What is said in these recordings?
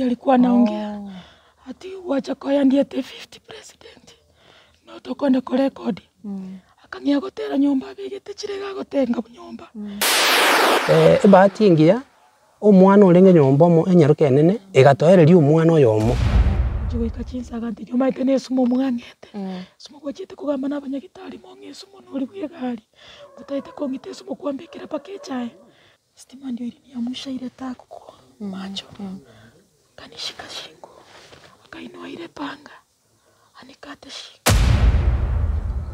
Moi alikuwa anaongea ati Wajackoyah ndiye the fifth president, no tokoenda korekodi, akang'ea gotera nyomba abegete chire iga agotenga nyomba. Ebahati engiya, omwana orenge nyomba omo enyaroka enene, egatoereria omwana oyomo. Ngochia goika chinsa agantebia omanyete na esumo mwang'ete, esumo gwachiete kogamba na abanyagitari mong'e esumo nori bwa egari, otagete kong'ita esumo kwambekera mpaka echae. Stima ndio iliniamsha ile taa kwa macho, akanishika shingo, akainua ile panga anikate shingo.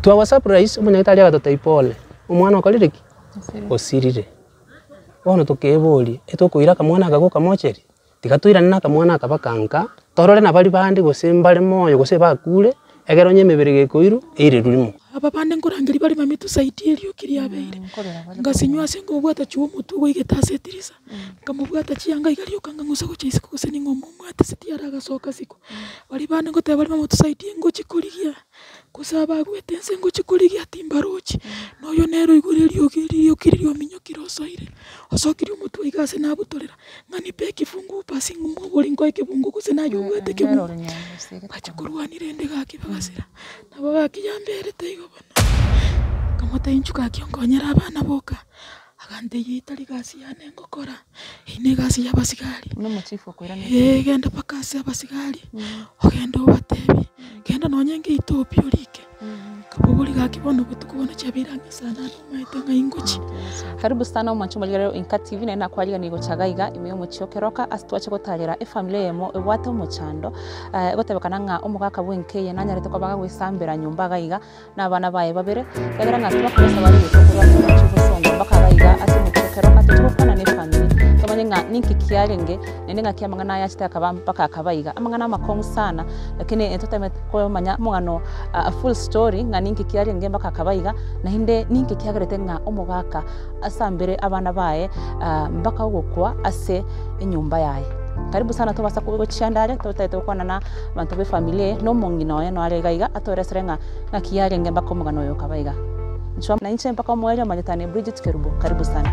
Twaba surprise, omonyagitari agatotebia pole, omwana okorire ki? Osirire. Bono tokeboria, etokoira akamwana aka gokamocheria? Tiga toirane na akamwana aka baka nka, torore nabaria bande gose mbare moyo gose bakure, ekero onye emebere gekoirwa, eirerwe rimo. Aba bande nkorangeria bare mami tusaidie erioki riabeire, ngasinywa ase nkobwata chwe omotwe goigete ase edirisa, nkamobwata chianga iga rioka nkang'usa gochia isiko gose ning'o omomwate ase tiara agasoka isiko. Baria bande ngoteba bare mama tusaidie ngochie korigia, gose abagwete inse ngochie korigia timbarochi, na oyo nere oigure eriogi rioki riria ominyokire osoire, osokirie omotwe iga ase nabutorera. Ng'a nipe ekifunguo basi ng'omobori nkoe ekebungo gose naye obwate ekebungo. Bachia korwania rende gaki bagasira, nabo gaki yamberete igo bono. Nkamotebia inchuo gaki onkonyere abana boka, agantebia eyio tari gasi yane ngokora, eyio ne egasi ya abasigari. Eeh genda mpaka ase abasigari, ogende obatebie, genda nonye ngeito pi orike. Nkaboboria gaki bono obotuko bono chiabeire ang'e saa nane omaete ng'ai ngochia. Karibu sana omwanche omorigereri o Inka TV naende nakwariganirie gocha iga iga ime y'omochie o Keroka ase twache gotarera efamiri eyemo ebwate omochando egotebekana ng'a omogaka bw'enka eye nanyarete koba gagoesambera nyomba iga iga na abana baye babere ekiagera ng'a tibakobasa bare gocha korwa ase omochie o Bosongo mpaka iga iga ase omochie o Keroka toche gokwana na efamiri tomanye ng'a ninki kiarenge naende ng'aki amang'ana aya achete akaba mpaka akaba iga. Amang'ana amakong'u sana lakini toteme komanya omogano a full story ng'a ninki kiarenge mpaka akaba iga, naende ninki kiagerete ng'a omogaka asambere abana baye mpaka ogokwa ase enyomba yaye. Karibu sana tobasa gochianda are totagete gokwana na abanto ba efamiri eye na omong'ina oye nore iga iga atoeresere ng'a ng'aki yarenge mpaka omogano oyo okaba iga. Inchuo nainche mpaka omoerio omanyetane Bridget Kerubo, karibu sana.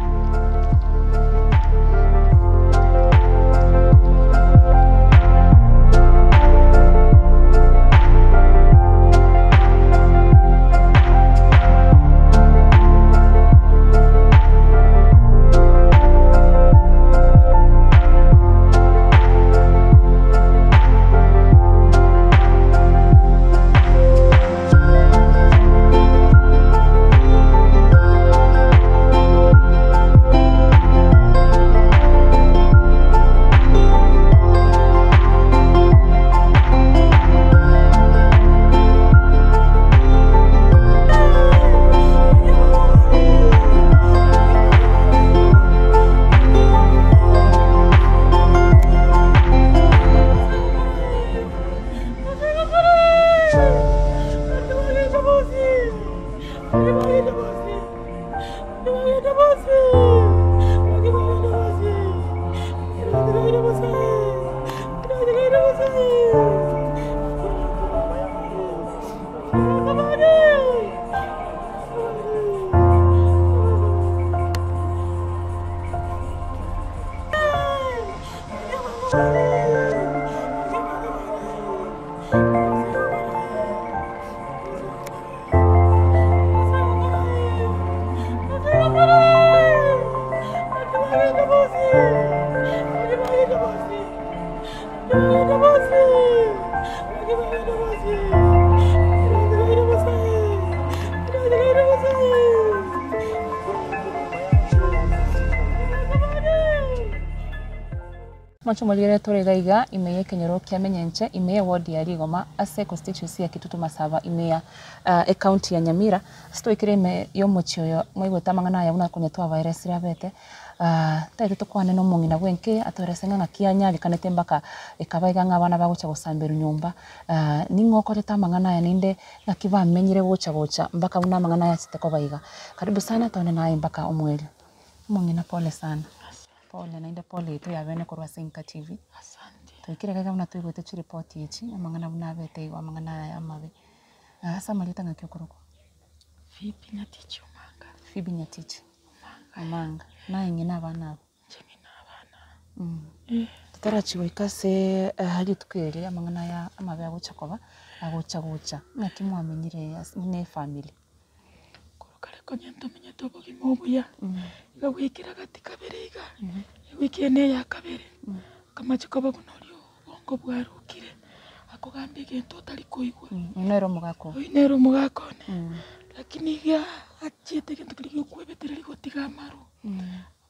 Omochie omorigere tore iga iga ime y'ekenyoro kia Menyenche ime y'eward ya Rigoma ase econstituency ya Kitutu Masaba ime ya ecounty ya Nyamira. Ase twaikire ime y'omochie oyo mwaigwete amang'ana aya buna konya twabaeresire abete ntagete tokwane na omong'ina bw'enka eye atoerese ng'a ng'aki anyarekanete mpaka ekaba iga ng'a abana bagocha gosamberwa nyomba ning'o okorete amang'ana aya naende ng'aki bamenyire gocha gocha mpaka buna amang'ana aya achete koba iga. Karibu sana togende naye mpaka omoerio. Omong'ina pole sana. Pole naende pole yaito yabene korwa ase Inka TV. Toikire iga buna toigwete chiripoti echi, amang'ana buna abete igo amang'ana aya amabe. Ase amarieta ng'aki okorokwa? Phoebe Nyatichi Omanga. Phoebe Nyatichi Omanga. Naye ng'ina abana aba? Inche ng'ina abana aba. Torachi goika ase rituko eri amang'ana aya amabe agocha koba, agocha gocha, ng'aki mwamenyire ase buna efamiri? Korwa kare konya ntomenyete obogima obuya, iga bwaikire gati kabere iga, ewiki eye na eya kabere, akamache koba buna oria obongo bwarokire, akogamba egento otari koigwa. Oyio nere omogaka oo? Oyio nere omogaka one, lakini iga achiete egento keria giokwebetereria gotiga amarwa.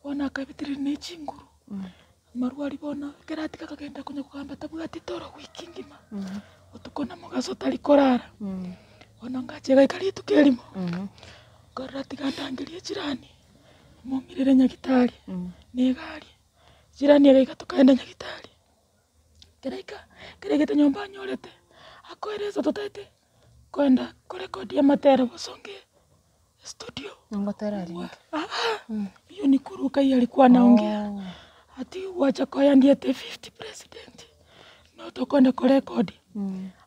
Bono akabetereri ne chinguru, amarwa aria bono ekero atiga akagenda konya kogamba tabwati toro wiki engima, botuko na mogaso tari korara. Bono ngacha egaika rituko erimo, nkarora tiga ndangerie echirani, mong'irere nyagitari, na egari, echirani egaika tokaenda nyagitari, ekero aika, ekero aigete nyomba anyorete, akoeresa totaete koenda korekodia amatera bosongo studio. Ngotera arenge. Hiyo ni kuruka hiyo alikuwa anaongea. Ati gwacha koya ndiete 50 president no tokoenda korekodi.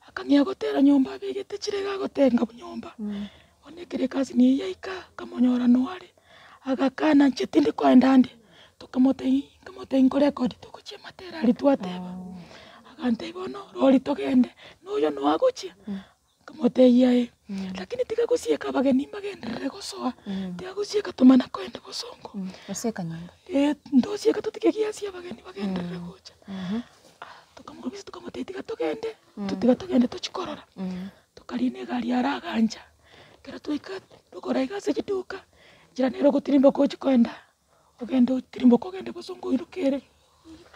Akang'ea gotera nyomba abegete chire iga agotenga nyomba. Bono ekero ekasi niye yaika akamonyora no are, agakana inche tindi koenda ande, tokamotebia nkamotebia nkorekodi togochia amatera aria twateba. Agantebia bono rori togende, noyo no agochia. Nkamotebia ee, lakini tiga gosieka abageni mbagenderere gosoa, tiga gosieka tomana koenda bosongo. Gosieka nyomba. Ee, ntosieke totige giasia abageni bagenderere gocha. Tokamorobisa tokamotebia tiga togende, tiga togende tochie korora. Tokarina egari aro agancha, ekero twaika rogoro iga ase chiduka, nchera nere ogotirimboka ochia koenda, ogende otirimboke ogende bosongo oiroke ere,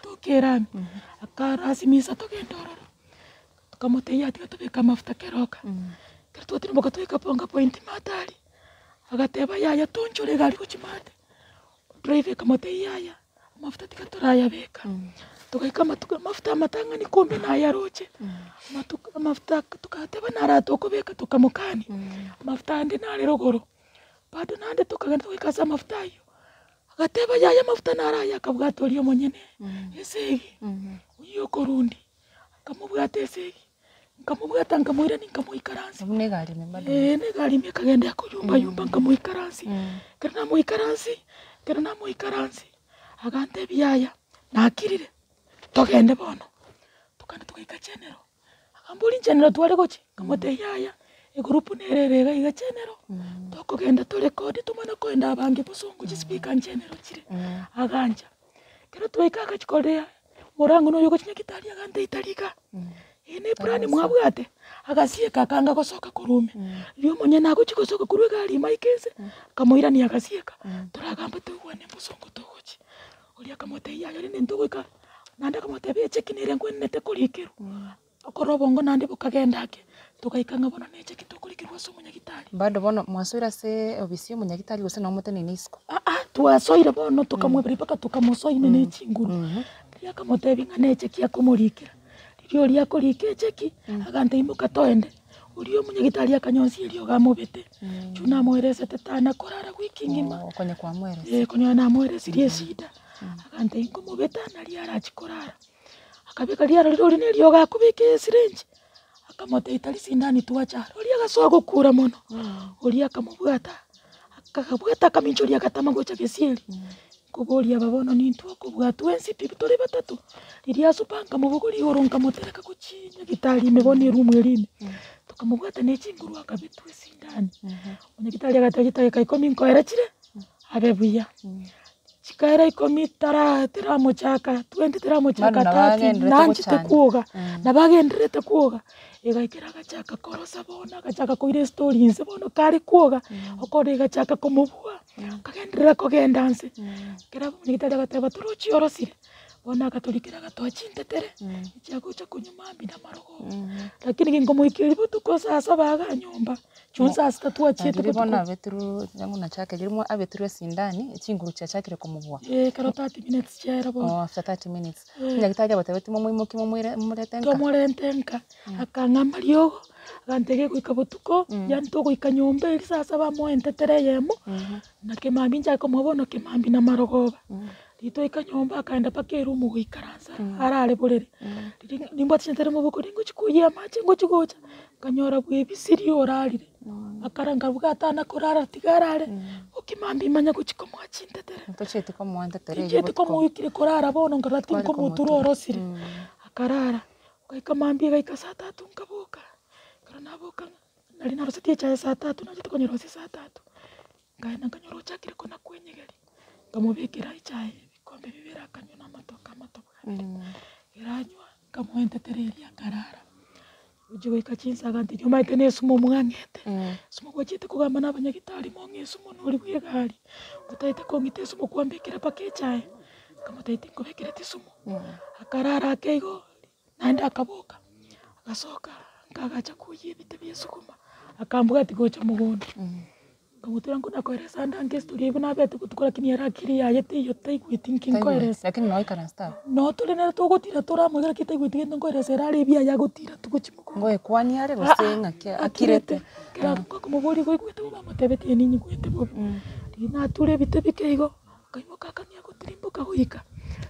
toke erami, akarasimisa togende ororo. Tokamotebia tiga tobeke amafuta keroka, ekero twatirimboka twaika bonga point maate aria, agateba yaya toonchore egari gochia maate, driver ekamotebia yaya amafuta tiga torayabeka, togaika amatuko amafuta amatang'ani kumbe nayaroche, amatuko amafuta togateba naro tokobeka tokamokania, amafuta ande nare rogoro, bado naende tokagenda togaika ase amafuta aywo, agateba yaya amafuta naro aya akabwata oria omonyene esegi, oywo okorundi. Nkamobwata esegi, nkamobwata nkamoirania nkamoikaransia. Buna egari ime bado. Eeh na egari ime ekagenda ekoyumba yumba nkamoikaransia, ekero namoikaransia, ekero namoikaransia, agantebia yaya, nakirire, togende bono. Tokagenda togaika chenero, akamboria nchenero tware gochia, nkamotebia yaya, egurupu nere ere iga iga chenero, tokogenda torekodi tomane koenda abange bosongo chispeaker nchenero chire, agancha. Ekero twaika agachia korea, morango noyo ogochia nyagitari agantebia tari igaa, eye ne eplan mwabwate? Agasieka akanga gosoka korwa ime, riria omonyene agochia gosoka korwa egari ime aike inse, akamoirania agasieka, toragamba toigwane mosongo togochia. Oria akamotebia yaya rende ntogoika, naende akamotebia echeki nere nkwenerete korikerwa. Okora obongo naende bokagenda ake, togaika ng'a bono necheki tokorikerwa ase omonyagitari. Bado bono mwasoire ase ofisi ya omonyagitari gose nabo moteneine isiko? Aa, twasoire bono tokamwebereria mpaka tokamosoa ime ne chinguru. Riria akamotebia ng'a necheki akomorikera, riria oria akorika echeki, agantebia imoka toende, oria omonyagitari akanyonsi eriogo amobete, inchuo namoeresete tana korara wiki engima. Oo konya kwamoeresia. Eh, konya namoeresirie eshida, agantebia nkomobeta naria arachie korara. Akabeka riaro riria oria neriogo akobeka esirinji, akamotebia tari sindani twacha aro, oria agasoa gokura mono, oria akamobwata, akabwata akaminchoria agatama gocha gesieri, nkoboria aba bono nintwe okobua twensi pi tore batato, riria asupa nkamobogoria igoro nkamotereka gochia nyagitari ime bono eroom eria ime, tokamobwata ne chinguru akabetwa esindani, nyagitari agateba chidakika ikomi nkoera chire, abe buya. Chikaera ikomi tara teramochaka, twenty teramochaka Bado thirty, nabagenderete nanchete gochanda. kwoga, nabagendererete kwoga, egaikera agachaka korosa bono agachaka koira estory inse bono kare kwoga, okore egachaka komobua, akagenderera kogenda nse, ekero omonyagitari agateba torochi orosire, bono agatorikera agatoa chintetere, echiagocha konywa mambia na amarogoba, lakini ginkomoikeria botuko saa saba iga nyomba. Chionsi ase tatwachiete Riria bono botuko. abetirwe riria nachake riria abetirwe esindani, chinguru chiachakire komobua. Eeh, ekero 30 minutes chiaera bono. Oh, after 30 minutes. Eh. Nyagetari agotebetie momoimokie momoire momorete nka. Tomorente nka, akang'a amariogo, agantebia goika botuko, yaani togoika nyomba eria saa saba amoe entetere eyemo, na kemambia inche akomoa bono kemambia na marogoba. Riria twaika nyomba akaenda mpaka eroom goikaransa, arare borere. Riria nimbwate chintere moboko ningochi koiyia amache ngochi gocha, nkanyora bwebisirie orarire, akara nkabuga atana korara tiga arare. Boka mambia imanye gochia komoa chintetere. Tochieti komoa ntetere eywo Tinchieti botuko. komoikire korara bono nkarora Kware tinkomotura komotura. orosire. Akarara, goika mambia egaika saa tatu nkaboka, ekero naboka nari narosetie echae saa tatu nachete konyerosia saa tatu, nkaenda nkanyora ochakire kona kwenyegeria, nkamobekera echae ebikombe bibere akanywa na amatoke amatobe abere. Ekero anywa, nkamoa entetere eria akarara. Gochia goika chinsa agantebia omanyete na esumo mwang'ete, esumo gwachiete kogamba na abanyagitari mong'e esumo nori bwa egari, otagete kong'ita esumo kwambekera mpaka echae, nkamotebia tinkobekereti esumo. Akarara ake igo, naende akaboka, agasoka, nkagacha koiyia ebite bia esukuma, akambwatia gocha mogondo. Nkamotebia nkona koeresa ande ange estory eywo nabete botuko lakini ere akili yaye teiyo taigweti nki nkoeresa. Lakini noikaranste abwo. No tore nere togotira toramoigwe lakini taigweti gento nkoeresa ere are ebiaye agotira tu gochia mogondo. Ngoekwania are gose ng'aki akirete. Ekero akomoboria igo oigwete bobe amotebetie ninyigwete bobe. Riria nature ebite bike igo, akaimoka akang'ea gotirimboka goika,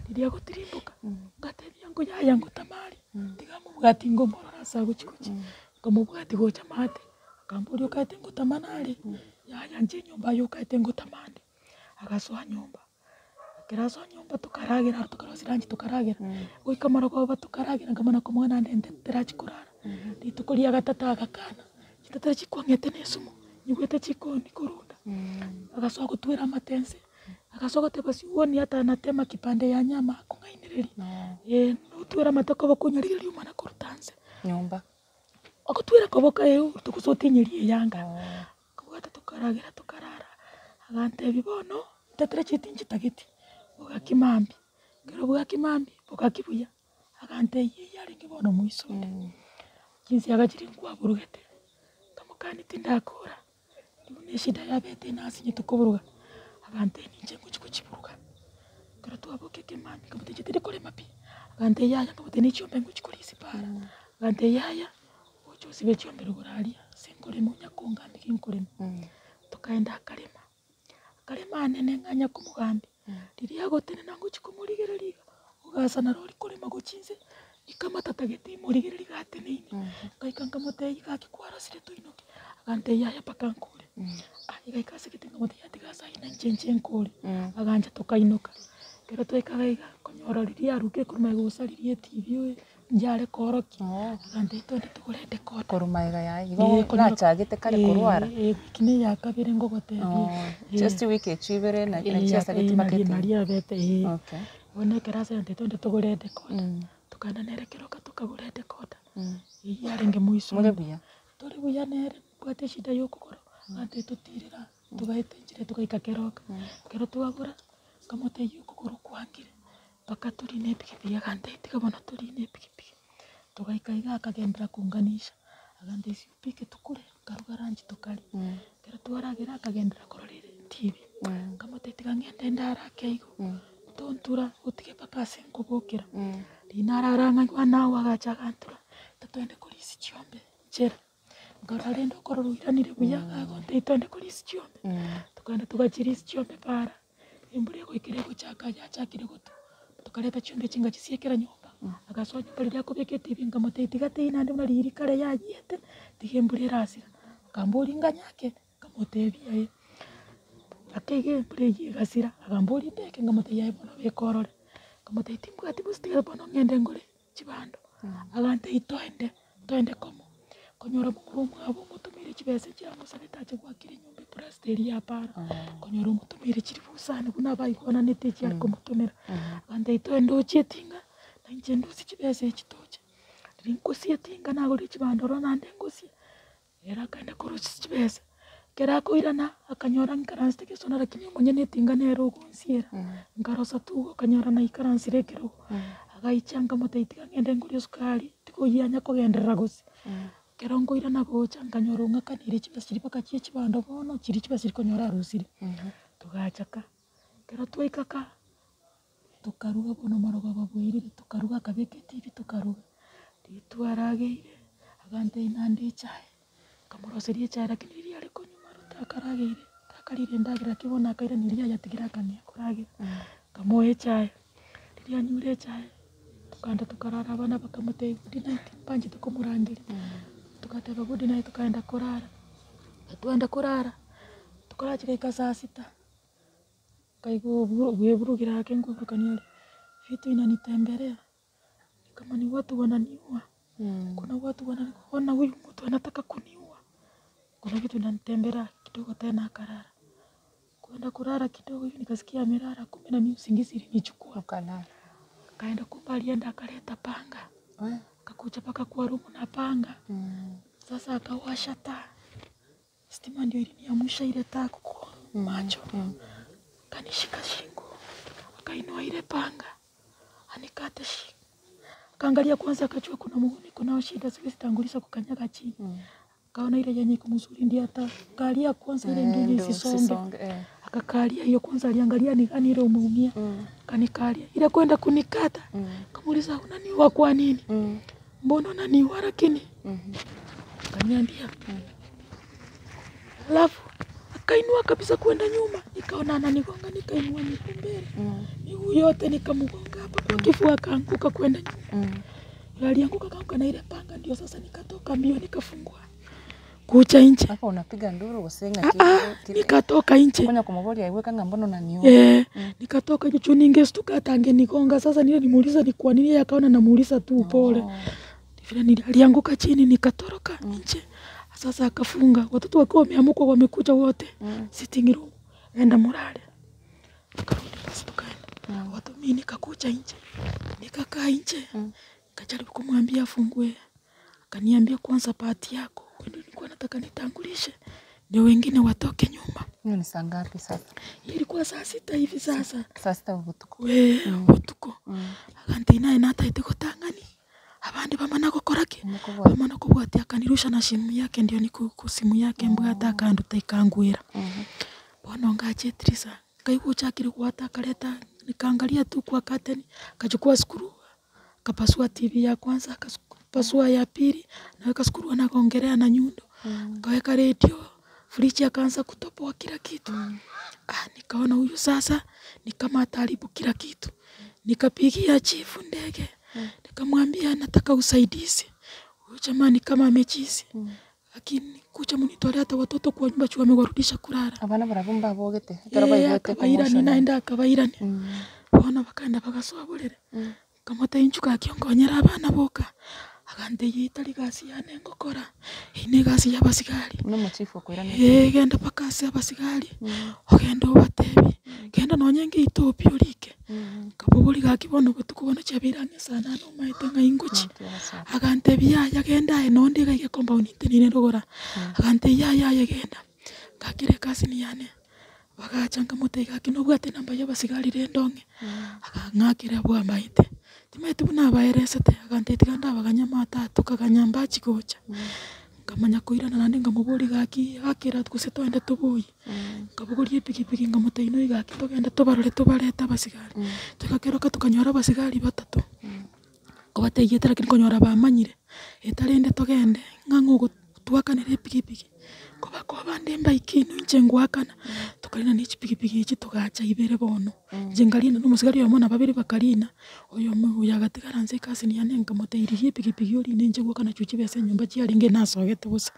riria agotirimboka, ngatebia nko yaya ngotamari, tiga mobwati ngomorora ase agochi gochia, nkamobwati gocha maate. Akamboria okaete ngotamana are? Yaya inche enyomba aye okaete ngotamande. Agasoa nyomba, ekero asoa nyomba tokaragera aro tokarosia lunch tokaragera, goika marogoba tokaragera nkamana komoa naende nte terachi korara. Rituko ria gatato agakana, chitetera chikwang'ete na esumo, nyigwete chikoni korunda, agasoa gotwera amate nse, agasoa goteba siuoni hata anatema kipande ya nyama akong'ainereria, eh notwere amate koboko onyarigereria omana koruta nse. Nyomba. Ogotwera koboka eeh gose otinyerie eyanga, kobwate tokaragera tokarara, agantebia bono ntetere chieti nchitageti, bogaki mambia, ekero bwaki mambia, bogaki buya, agantebia eyio yarenge bono moiso onde, chinsiaga chiria nkwaburugete, nkamokania tindakora, buna eshida yabete nasinyete koburuga, agantebia ninche ngochi gochiburuga, ekero twaboka ekemambia nkamotebia inche tindi korema pi, agantebia yaya nkamotebia ne chiombe ngochi korisia para, agantebia yaya, gocha osibe chiombe rogoro aria ase nkorema onya kongambia ginkorema. Tokaenda akarema, akarema anene ng'anya komogambia, riria agotenena ngochi komorigereria iga, ogasa naro oria korema gochia inse, ikamatata gete imorigereria iga ateneine, ngaika nkamotebia gaki kwarosire toinoke, agantebia yaya mpaka nkore, ah igaika ase egete nkamotebia tiga ase aywo na inche nche nkore, agancha tokainoka. Ekero twaika iga iga, konyora riria arokire korwa magega gosaririe etv oye, inche are koorokia, agantebia twende togore edecoder. Korwa magega yaye, igo nachagete kare korwara. Ewiki na eya kabere ngogotebia. Just wiki echio ibere na chiasagete mpaka Nari etv. nari abete eh. Okay. Bono ekero ase agantebia twende togore edecoder, tokaenda nere keroka tokagora edecoder, eyio yarenge moiso More buya. Tore buya nere, mbwate eshida ya okogoro, agantebia totirera, togaeta enchera togaika keroka. Ekero twagora, nkamotebia okogoro kwangire, mpaka torine epikipiki agantebia tiga bono torine epikipiki. Togaika iga akagenderera konganisha, agantebia siupike tukure, nkaruga lunch tokaria. Ekero twaragera akagenderera korora etv, nkamotebia tiga ng'ende ndare ake igo, tontura otige mpaka ase nkobokera. Riria narara ng'a one hour agacha agantura, totogende korisia chiombe nchera. Nkarora rende okorora oiranire buya agontebia twende korisia chiombe, tokaenda togachirisia chiombe para, embura egoikera egochaka yachakire gotwa, tokareta chiombe chinga chisiekera nyomba, agasoa nyomba riria akobeka etv nkamotebia tiga teiyo naende buna riria kare yayiete, tiga embura erasira. Akamboria nganyake, nkamotebia eh. Ake iga embura eywo egasira, akamboria mbeke nkamotebia yaya bono beka orore, nkamotebia timbwati bosi tiga bono ng'ende ngore chibando, agantebia toende, toende komo, konyora momura omwabo omotomeire chibesa chiamosabete ache goakera enyomba eplasta eria ya para, konyora omotomeire chiribu sana buna baigwananete echi are komotomera, agantebia toende ochie etinga, na inche ndusie chibesa echi toche. Riria nkosia etinga nagorire chibando ororo naende ngosie, ere akaenda korusia chibesa, ekero akoirana, akanyora nkaransete gesona lakini omonyene etinga nere ogonsiera, nkarosa tu igo okanyora naikaransire ekerogo, agaicha nkamotebia tiga ng'ende ngore esukari, tiga oywo anya kogenderera gose. Ekero nkoirana gocha nkanyora ong'akanire chibesa chiria mpaka chia chibando bono, chiria chibesa chiria konyora arusire. Togacha ka, ekero twaika ka, tokaruga bono marogoba bwairire, tokaruga akabeka etv tokaruga, riria twarageire, agantebia naende echae, nkamoroseria echae lakini riria are konywa maru takarageire, takarire endagera lakini bono akairaneria yaya tigire akang'ea koragera, nkamoa echae, riria anyure echae, tokaenda tokarara abana bakamotebia good night mbanchete komorangeria, togateba good night tokaenda korara, twaenda korara. Korache goika saa sita, nkaigwa obwo bweburugire ake nkoburukania ore, vitu inanitembelea, kama ni watu wananiua, kuna watu wanani ona huyu mtu anataka kuniua, kuna vitu inanitembelea kidogo tena akarara. Kwenda kulala kidogo hivi nikasikia amelala, kumbe na mimi usingizi ilinichukua. Ukalala. Akaenda kumbe alienda akaleta panga, akakuja mpaka kwa room na panga. Sasa akawasha taa, stima ndio iliniamsha ile taa kukua macho, akanishika shingo, akainua ile panga anikate shingo, akaangalia kwanza, akajua kuna mguu niko nao shida, siwezi tanguliza kukanyaga chini. Akaona ile yenye iko mzuri ndio atakalia kwanza, ile ndio Ndio isisonge usisonge, eh. akakalia hiyo kwanza, aliangalia ni gani ile umeumia, kanikalia ile kwenda kunikata. Kamuuliza, unaniua kwa nini? Mbona unaniua lakini? Akaniambia alafu akainua kabisa kwenda nyuma, nikaona ananigonga, nikainua miguu mbele, miguu yote nikamgonga hapa kwa kifua, akaanguka kwenda nyuma. Yule alianguka akaanguka na ile panga, ndio sasa nikatoka mbio, nikafungua kucha nje. Hapo unapiga nduru gusinga Ah, ah, nikatoka nje konya kumuboria aiweka ng'a mbona unaniua. Eh, nikatoka juu ningestuka hata angenigonga. Sasa nile nimuuliza ni kwa nini, yeye akaona namuuliza tu upole. Vile alianguka chini nikatoroka nje. Sasa akafunga, watoto wakiwa wameamuka wamekuja wote sitting room, enda mulale. Tukarudi basi tukaenda watu, mimi nikakuja nje, nikakaa nje, nikajaribu kumwambia afungue, akaniambia kwanza bahati yako, wewe ndio nilikuwa nataka nitangulishe ndio wengine watoke nyuma. Hiyo ni saa ngapi sasa? Ilikuwa saa sita hivi sasa Saa sita ubutuku. we butuko akanti naye nataete gotang'ani abandi bamana gokora ki Mukubwa. bamana kobwatia akanirusha na simu yake ndio niku ku simu yake mbwate akanduta ikangwira bono ngachetirisa nkaigwa ochakire gwata akareta nikaangalia tu kwa curtain akachukua skuru akapasua TV ya kwanza akapasua ya pili naweka skuru anagongelea na nyundo akaweka radio friji akaanza kutoboa kila kitu. Ah, nikaona huyu sasa ni kama ataharibu kila kitu. Nikapigia chifu ndege nikamwambia nataka usaidizi, huyu jamaa ni kama amechizi, lakini kuja munitolee hata watoto kwa nyumba juu amewarudisha kulala. Abana barabwo mbabogete ekero Eh, baigwete akabairani commotion. naende akabairani bono bakaenda bagasoa borere nkamotebia inchuka akio nkonyera abana boka agantebia etari gasi yane ngokora eyio na egasi ya abasigari. Buna omochifu okoirana Ee, genda mpaka ase abasigari ogende obatebie genda nonye ngeitopia orike nkaboboria gaki bono botuko bono chiabeire ang'e saa nane omaete ng'ai ngochi agantebia yaya genda aye nonde iga iga ecompound ntenene rogora agantebia yaya aye genda ngakera ekasini yane bagacha nkamotebia gaki nobwate enamba ya abasigari rende ong'e akang'akera abwo amaete timaeti buna abaeresete agantebia tiga ndabaganya matatu kaganya mbachi gocha nkamanya koirana naende nkamoboria gaki akera gose toende toboyie nkabogoria epikipiki nkamotebia noi gaki togende tobarore tobarete abasigari togakeroka tokanyora abasigari batato nkobatebiete lakini konyora bamanyire etarende togende ng'a ng'o twakanere epikipiki nkobakoba bande mbaike inwe inche ngoakana tokarina na echipikipiki echi togacha ibere bono inche nkarina na omosigari oyomo na babere bakarina oyomo oyo agatigara nse ekasini yane nkamotebia rigia epikipiki orine inche goakana chwe chibesa enyomba chiarenge nasogete bosa.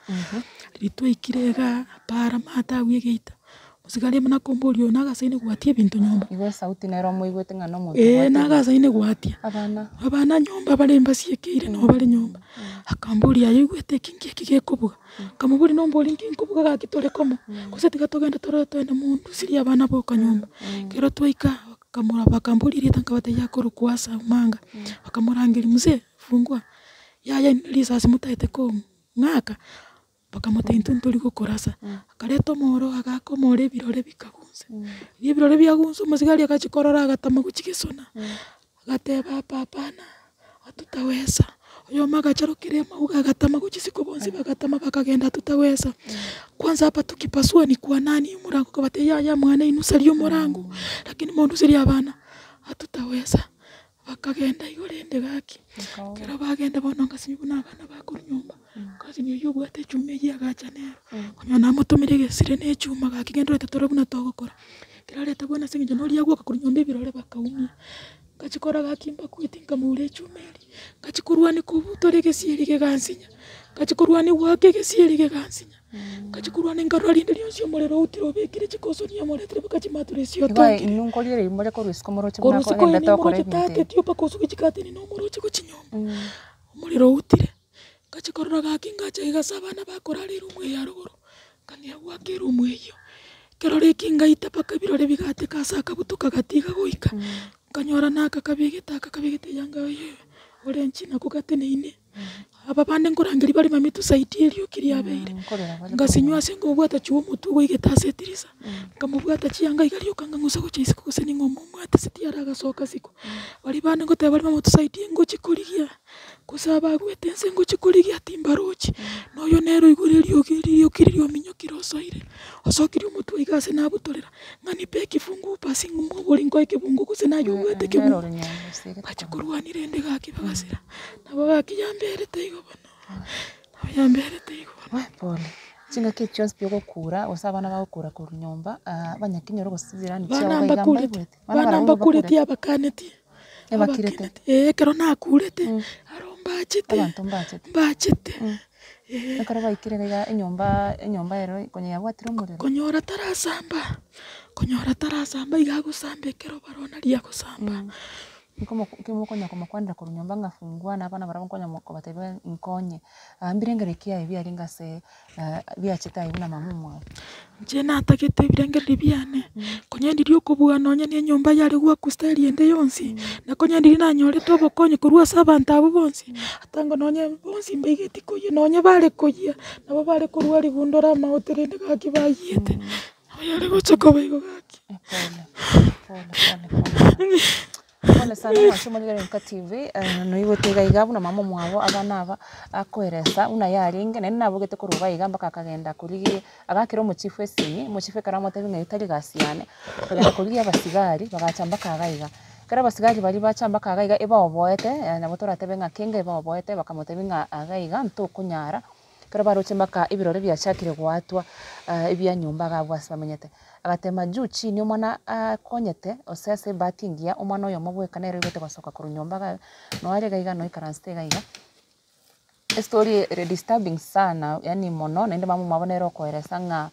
Riria twaikire igaa para maate agwo egeita omosigari buna akomboria oyo nagasaine gwatia ebinto nyomba. Igo esauti nero omoigwete ng'a na omonto Eeh obwate nagasaine gwatia abana. Abana nyomba bare mbasiekeire nabo bare nyomba, akamboria aye oigwete eki nki eki gekobuga, nkamoboria nombori nki nkobuga gaki tore komo, gose tiga togende torore togende mondusirie abana boka nyomba. Ekero twaika bakamora bakamboria erieta nkabatebia akorokwa Asa Omanga, bakamorangeria mzee fungua, yaya inwe risasi motaete kong'aka, bakamotebia intwe ntori gokorasa, akareta omoro agaka omoro ebirore bikagunsa, riria ebirore biagunsa omosigari agachia korora agatama gochia gesona, agateba hapa hapana hatutaweza, oyomo agacharokera amauga agatama gochia isiko bonsi bagatama bakagenda hatutaweza, kwanza hapa tukipasua ni kwa nani omorango nkabatebia yaya mwana inwe saria omorango, lakini monduserie abana hatutaweza, bakagenda igo rende gaki, ekero bagenda bono ngasinywa buna abana bakorwa nyomba, cousin oywo obwate echuma eywo agacha nero, konya namotomire egesire na echuma gaki genda orete torore buna togokora. Ekero areta bono ase eng'encho noria agoka korwa nyomba ebirore bakaumia, ngachi korora gaki mbakweti nkamoura echuma eria, ngachi korwania kobutora egesieri kegansinya. Ngachia korwania goaka egesieri gegansinya, ngachia korwania nkarora rinde rionsi omorero outire obekire chikosoni amoretire mpaka chimaturesi Igo otongire. inwe nkoriereri more korwa isiko moroche buna Korwa isiko akogendete eye gokora nimoroche ebinto ebi. tateti mpaka osuke chikateni na omoroche gochia nyomba, omorero outire. Ngachia korora gaki ngacha iga ase abana bakorara eroom eye ya rogoro, nkang'ea goaka eroom eyio. Ekero reki ngaita mpaka ebirore bigateka ase akabuto kagatiga goika, nkanyora naka kabegete aka kabegete eyanga eye orange nako gateneine. Aba bande nkorangeria bare mami tusaidie erioki riabeire, ngasinywa ase nkobwata chwe omotwe goigete ase edirisa, nkamobwata chianga iga rioka ngang'usa gochia isiko gose ning'o omomwate ase tiara agasoka isiko. Baria bande ngoteba bare mama tusaidie ngochie korigia, gose abagwete nse ngochie korigia timbarochi, na oyo nere oigure eriogi rioki riria ominyokire osoire, osokirie omotwe iga ase nabutorera, ng'a nipe ekifunguo basi ng'omobori nkoe ekebunguo gose naye obwate ekebunguo. Ngachia korwania rende gaki bagasira, nabo gaki yamberete igo bono, nabo yamberete igo bono. Weh pole, chingaki echio chionsi pi ogokura gose abana bagokura korwa nyomba abanyakenyoro gose chijirani chiabo Bana iga mbakureti, mbaigwete, bana bana barabwo mbakureti mbakurete. abakanetie, Ebakirete. abakineti eh ekero nakurete, aro mbachete, Abanto mbachete. mbachete eh. Ekero baikire iga enyomba enyomba ero konya yabwatire omorero. Konyora tarasamba, konyora tarasamba iga agosamba ekero baroo naria agosamba. Nkomo nkomokonya komokwanera korwa nyomba ng'a fungua na abana barabwo nkonya kobatebia nkonye, mbirengererio ki aye biarenge ase biachete aye buna mama omwabo? Inche natagete ebirengererio biane, konya ndiria okobua nonye na enyomba yare goakwa style ende yonsi, na konya ndiria nanyorete obokonyi korwa ase abanto abwo bonsi, ata ngo nonye bonsi mbaigeti koyia, nonye bare koyia, nabo bare korwa rigundora amaote rende gaki bayiete, nabo yare gocha koba igo gaki. Pole, pole pole pole sana. Pole sana mwanche omorigereria Nka TV, noigwete iga iga buna mama omwabo abana aba, akoeresa buna yarenge, naende nabogete korwa iga iga mpaka akagenda korigia, agakera omochifu esimi, omochifu ekero amotebia ng'a eywo tari gasi yane, akagenda korigia abasigari, bagacha mpaka iga iga. Ekero abasigari baria bacha mpaka iga iga ebaoboete, nabo toratebe ng'a kenge ebaoboete, bakamotebia ng'a iga iga ntokonyara. Ekero baroche mpaka ebirore biachakire goatwa ebia nyomba iga abwo ase bamenyete. Agatema juu chini omwana akonyete gose ase ebahati engiya omwana oyomo bweka nere oigwete gosoka korwa nyomba iga noare iga iga noikaransete iga iga. Estory ere disturbing sana yaani mono naende mama omwabo nere okoeresa ng'a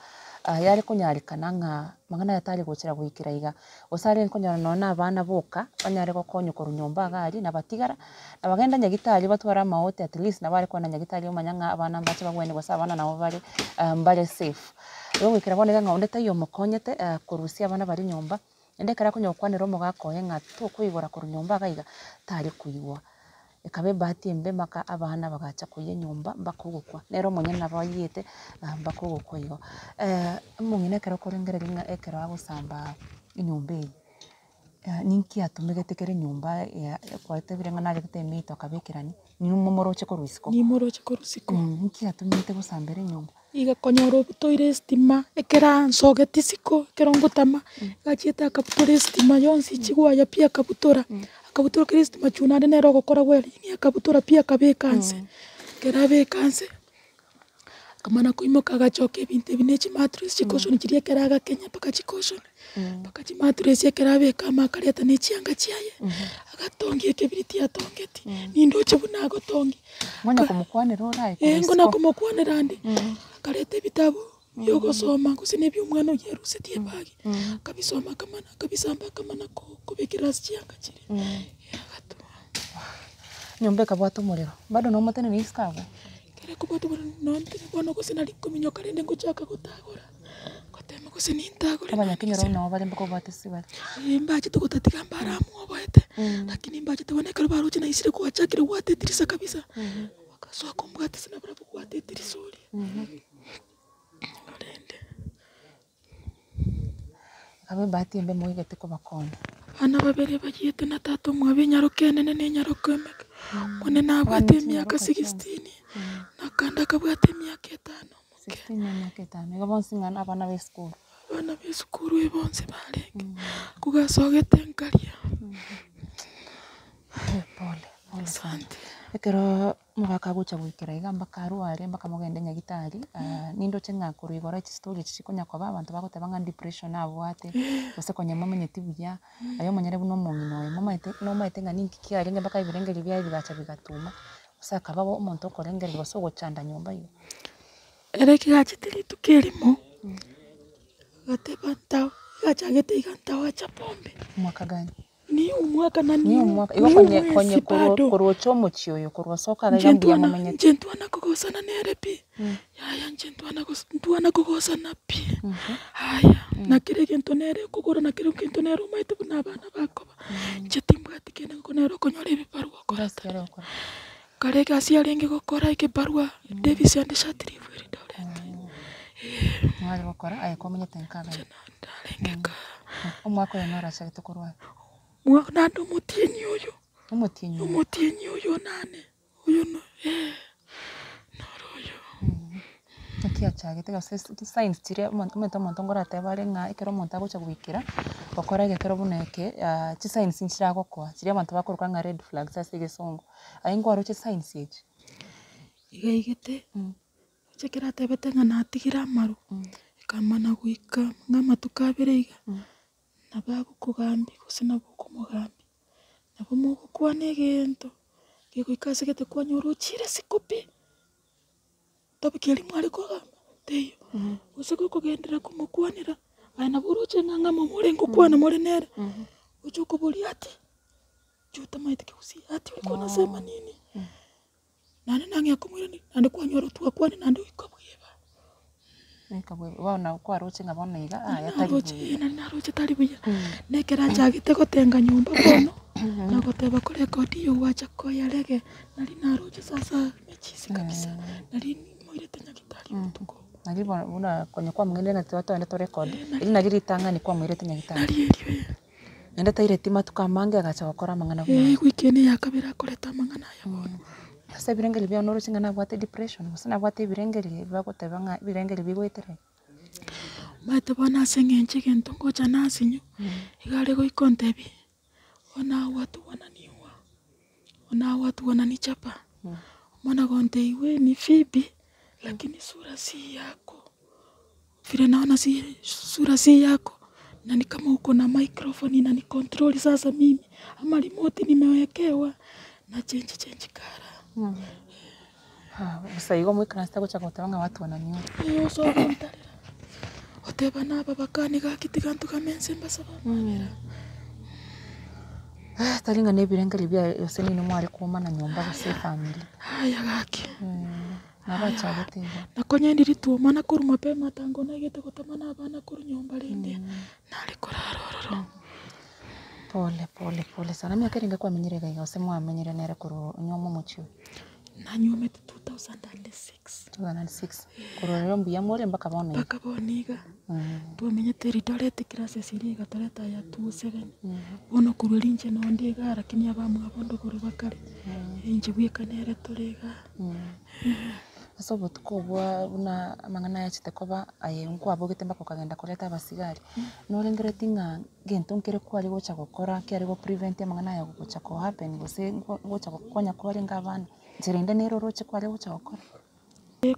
yare konyarekana ng'a mang'ana aya tari gochera goikera iga. Gose arenge konyora nonye na abana boka, banyare gokonywa korwa nyomba iga aria, nabatigara, nabagenda nyagitari batware amaote at least nabo are kogenda nyagitari omanya ng'a abana mbache bagwene gose abana nabo bare mbare safe. Igo goikera bono iga ng'a onde taiyo omokonyete korusia abana baria nyomba, naende ekero akonya gokwanera omogaka oye ng'a tokoigora korwa nyomba iga iga, tare koigwa. Ekaba ebahati embe mpaka abana bagacha koyia enyomba mpaka ogokwa, nere omonyene nabo ayiete mpaka ogokwa igo. Omong'ina ekero okorengereria ng'a ekero agosamba enyomba eye, ninki atumegete kera enyomba ya kwatebire ng'a naretete emito akabekerania, nigo momoroche korwa isiko. Nimoroche korwa isiko. Ninki atumegete gosambera enyomba? Iga konyora obutoire estima, ekero ansogeti isiko, ekero ngotama, iga achiete akabutora estima yonsi chigwaya pi akabutora, akabutora kera estima chwe naende nere ogokora wiring akabutora pi akabeka nse, ekero abeka nse, akamana koimoka agachoka ebinto ebi na echimattress chicushion chiria ekero agakenya mpaka chicushion, mpaka chimattress ekero abeka amo akareta na echianga chiaye, agatongia ekebiriti atongeti, nindoche buna agotongia. Ngonya komokwanera orae Ee, korwa ngo isiko. nakomokwanera ande, akareta ebitabu bia ogosoma gose na ebia omwana oyio arusetie ebagi, akabisoma akamana akabisamba akamana ko- kobekera ase chianga chiria, agatuma. Nyomba ekabwata omorero, bado nomoteneni isiko abwo? Ekero ekobwata omorero nonye bono gose nari kominyoka rende ngochaka gotagora. Gotema gose nintagore Abanyakenyoro nabo bare mpaka obwate sibare. Eh, mbachete gotatiga mbaramoboete, lakini mbachete bono ekero baroche naisire gwachakire gwata edirisa kabisa, bagasoa kombwata ase nabarabwo gwata edirisa oria. Rende. Ekaba ebahati embe moigete kobakonya. Abana babere bayiete na tata omwabo enyaroka enene na enyaroka emeke, one nabwate emiaka sixteen, na akande akabwate emiaka etano. Sixteen na emiaka etano, igo bonsi ng'a nabana ba esukuru. Abana ba esukuru eye bonsi barenge, kogasogete nkaria. Pole, pole sana. Asante. Ekeroo omogaka agocha goikera iga mpaka arware mpaka mogende nyagetari, nindoche ng'a korwa igoro chistori echi chikonya koba abanto bagoteba ng'a depression abwate, gose konya momanyeti buya, aye omonyene buna omong'ina oye momanyete nomaete ng'a ninki kiarenge mpaka ebirengererio biaye bigacha bigatuma. Gose akaba omonto okorengereria gose ogochanda nyomba iga. Ere ekegachete rituko erimo, agateba nta egachagete iga ntawacha pombe. Mwaka gani? Ni omwaka na Ni ni omwaka, ni igo konye omwesi konye korwa bado. korwa ocha omochie oyo korwa osoka iga Inche iga mbuya ntwana momenyete. inche ntwana kogosana nere pi, yaya inche ntwana gos ntwana kogosana pi, haya na kera egento nere okogora na kera egento nere omaete buna abana bakoba, inche timbwati kende ngoko nere okonyora ebibarua okora Egasi ere gokora. Kare egasi yarenge gokora ekebarua, Davis ande Shatrif Eldoret, eh. Mware gokora aye kwamenyete nka Inche abaya. narenge nka. Omwaka oyo norachagete korwara. Naende omotienyi oyo, Omotienyi oyo. omotienyi oyo nane, oyo no eh, noro oyo. Naki achagete gose chisigns chiria omonto omanyete omonto nkoratebe are ng'a ekero omonto agocha goikera, gokora egekero buna eke, chisigns nchiragokoa, chiria abanto bakoroka ng'a red flags ase egesongo. Aye nkwaroche signs echi? Iga aigete, inche ekero atebete ng'a natigire amaru, ekamana goika ng'a amatuko abere iga, nabo agokogambia gose nabo okomogambia, nabo mogokwana egento, gegoika ase gete kwanyora ochire isiko pi, topic eria mware kogamba teiyo, gose gokogenderera komokwanera, aye nabo oroche ng'a ng'a momore ngokwana more nere, oche okoboria ati, inche otamaeti kegusii, ati ulikuwa unasema nini? Naende nang'ea komoiraneria, naende kwanyora twakwanire naende oika bweba. Oika bweba, bono kwaroche ng'a bono iga aya tari Naroche buya. nari naroche tari buya, na ekero achagete gotenga nyomba bono, na goteba korekodi eye gwacha koyarege, nari naroche sasa mechisi kabisa, nari moirete nyagetari botuko. Nari bono buna konya kwamong'ainire ng'a tiga togende torekodi, erio nari ritang'ani kwamoirete nyagetari. Nari erio eh. Naende taireti matuko amange agacha gokora amang'ana buna aya. Eeh wiki eye ya kabere akorete amang'ana aya bono. Ase ebirengererio biane noroche ng'a nabwate depression gose nabwate ebirengererio ebi bagoteba ng'a ebirengererio bigoeterania. Omanyete bono ase eng'encho egento ngocha nasinyu, iga are goika ontebie, bono hao watu wananiua, bono hao watu wananichapa, omwana gontebia we ni phoebe lakini sura si yako. Vile naona si sura si yako na ni kama uko na microphone inanicontrol sasa mimi ama remote nimewekewa na change change colour. Bosa igo moikaransete gocha goteba ng'a watu wananiua. Eh osoa gontarera, oteba naba bakani gaki tiga ntugame inse mbasabe amabera. Tari ng'a na ebirengererio biaye gose nini mware koomana nyomba gose efamiri. Haya gaki. Nabachagete igo. Nakonya ndiritwoma na korwa mapema tango naigete gotama na abana korwa nyomba rende nare korara ororo. Pole pole pole sana. Emiaka erenge kwamenyire iga iga gose mwamenyire nere korwa onyuoma omochie oyo? Nanyuomete 2006. 2006, korwa rero mbuya more mpaka bono iga? Mpaka bono iga. Twamenyete Eldoret classes iria igatoreta ya 2007. Bono korwa erio inche nonde igaa lakini abamwabo ndogoro bakare, inche bweka nere tore igaa. Ase obotuko obwo buna amang'ana ayachete koba aye nkwabogete mpaka okagenda koreta abasigari, norengereti ng'a gento nkere kware gocha gokora kiare go prevent amang'ana aya gocha ko happen gose ngocha gokonya kwarenge abana, nchera ende nere oroche kware gocha gokora?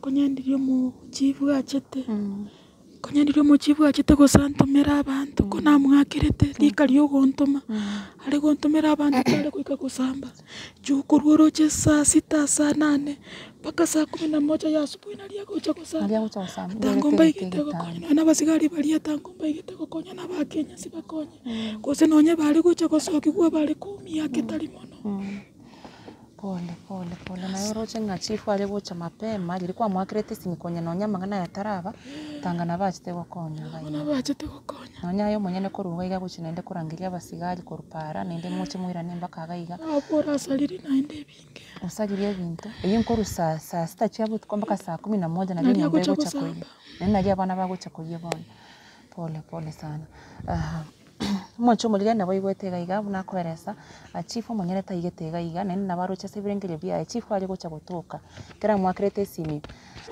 Konya ndiria omochifu achete, konya ndiria omochifu achete gose antomere abanto, ko namwakerete rika ria ogontoma, are gontomera abanto tare goika gosamba, juu korwa oroche saa sita saa nane, mpaka saa kumi na moja ya asubuhi naria agocha gosamba, Naria agocha gosamba, tango nigo mbaigete egete gokonya egetanda. nonya na abasigari baria tango mbaigete gokonya na abakenya sibakonye, gose nonye bare gocha gosokiwa bare koumia ake tari mono. Pole pole pole, naye oroche ng'a chief are gocha mapema, riria kwamoakerete esimi konya nonya amang'ana aya taraba, tanga nabo achete gokonya iga Nabo iga. nabo achete gokonya. Nonya aye omonyene korwa iga iga agochia naende korangeria abasigari korwa paara, naende moche moirane mpaka iga iga. Abwo orasaririe naende ebinge. Osaririe ebinto, eywo nkorwa saa saa sita chia botuko mpaka saa kumi na moja nario Naria enyomba agocha egocha koyia, gosamba. naende nario abana bagocha koyia bono. Pole pole sana. Omochie omoriri nabo aigwete iga iga buna akoeresa, chief omonyene taigete iga iga naende nabo aroche ase ebirengererio biaye, chief are gocha gotoka, ekero amoakerete esimi,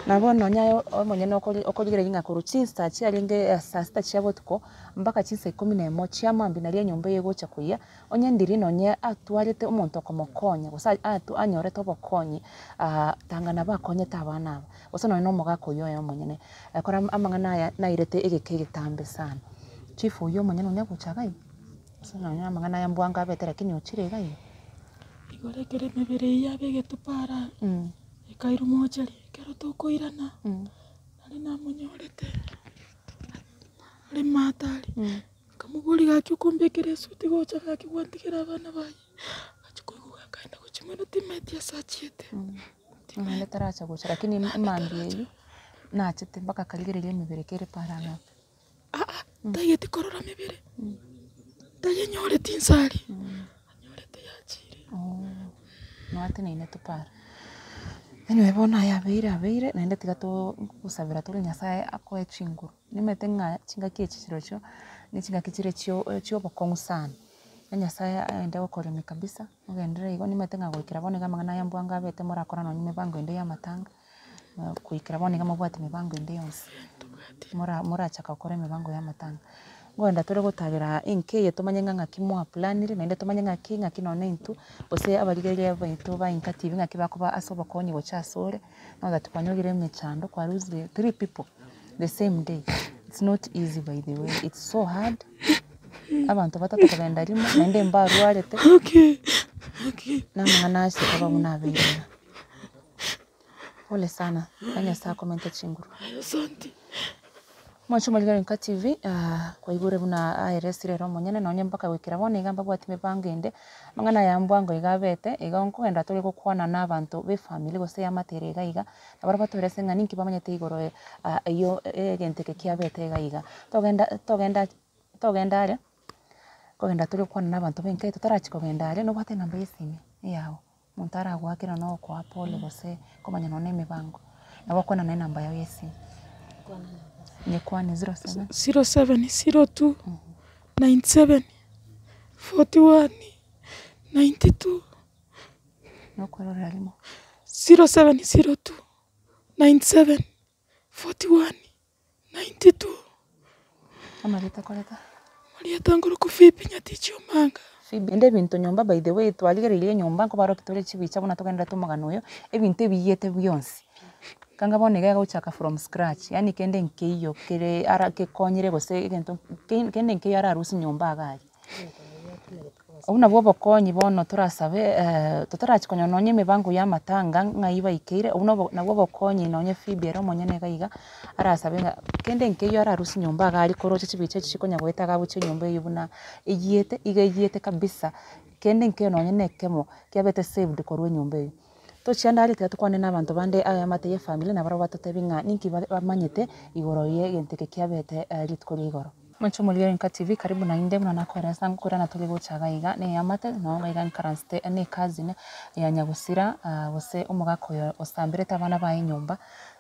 nabo nonya aye omonyene okori okorigereria ng'a korwa chinsa chiarenge saa sita chia botuko, mpaka chinsa ikomi na emo chia mambia naria enyomba eye egocha koyia, onye ndiri nonye atwarete omonto okomokonya gose atu anyorete obokonyi tanga nabo akonyete abana aba, gose nonye na omogaka oywo oye omonyene. Ekero amang'ana aya nairete egeka egetambe sana. Chief oyio omonyene onya gocha iga iga, gose nonye amang'ana aya mbwango abete lakini ochire iga iga. Igoro ekero emebere eyio yabegetwe para, ekairwa mochari, ekero tokoirana, nari namonyorete are maate aria, nkamoboria gaki okombekera esuti gocha gaki gwantigera abana baye, agachia koigwa gakaenda gochia mono timanyeti ase achiete. Naende taracha gocha lakini emambia eywo, nachete mpaka akarigereria emebere kere para ng'a. Aa, ntageti korora mebere, ntayenyoreti inse aria, anyorete yachire. Noateneine para. Anyway bono aya abeire abeire, naende tiga too gosabera tore nyasaye akoe chinguru, nimanyete ng'a chingaki echi chirochio, ne chingaki chire chio chia obokong'u sana, na nyasaye aende gokoremia kabisa, ogenderere igo nimanyete ng'a goikera bono iga amang'ana aya mbwango abete morakora nonye emebango ende ya amatanga. Goikera bono iga mobwate emebango ende yonsi, mora morachaka gokora emebango ya amatanga. Nkoenda tore gotarera enka eye tomanye ng'a ng'aki mwaplanire naende tomanye ng'aki ng'aki nonye intwe, gose abarigereria baito ba Enka TV ng'aki bakoba ase obokonyi gocha asore, now that kwanyorire emechando kwa lose three people the same day, it's not easy by the way, it's so hard, abanto batato kogenda rimo naende mbarwarete, na amang'ana ase koba buna abeire iga. Pole sana, na Nyasae akomente chinguru. Asante. Mwanche omorigereria Nka TV, kwaigure buna aeresire ere omonyene nonye mpaka goikera bono iga mbabwati mipango ende, amang'ana aya mbwango iga abete, igo nkogenda tore gokwana na abanto be efamiri gose eamate ere iga iga, nabo batoerese ng'a ninki bamanyete igoro eywo egento eke kiabete iga iga. Togenda togenda togenda aria, nkogenda tore gokwana na abanto ba enka eye totarachia kogenda aria nobwate enamba ya esimi eyao. Omonto aragoakera na ogokoa pole gose komanya nonya na emebango, nabo okwana enamba yao ya esimi. Nyekwane 07. 07 02 97 41 92. Nokwerorera rimo. 07 02 97 41 92. Amarieta akoreta? Amarieta nkorokwa Phoebe Nyatichi Omanga. Phoebe, ende ebinto nyomba by the way twarigereirie enyomba nkobarokia tore chibicha buna togenderete omogano oyo, ebinto ebiyete bionsi, kanga bono iga egochaka from scratch yaani kende nkeiyo kere ara gekonyire gose egento kende nkeiyo ararusie nyomba iga aria. Obwo nabwo obokonyi bono torasabe totarachia konyora nonye emebango ya amatanga ng'ai baikeire, obwo nobo nabwo obokonyi nonye Phoebe ere omonyene iga iga, arasabe ng'a kende nkeiyo ararusie nyomba iga aria koroche chibicha echi chikonya goeta iga agochia enyomba eywo buna eyiete, iga eyiete kabisa, kende nkeiyo nonye na ekemo kiabete saved korwa enyomba eywo. Tochianda aria tiga tokwane na abanto bande abaamate ya efamiri nabarabwo batotebi ng'a ninki bamanyete igoro ye egento eke kiabete rituko ria igoro. Mwanche omorigereria Nka TV karibu naende buna nakoeresa nkoirana tore gocha iga iga na eamate noo iga iga nkaransete na ecousin ya nyagusira gose omogaka oyo osamberete abana baye nyomba,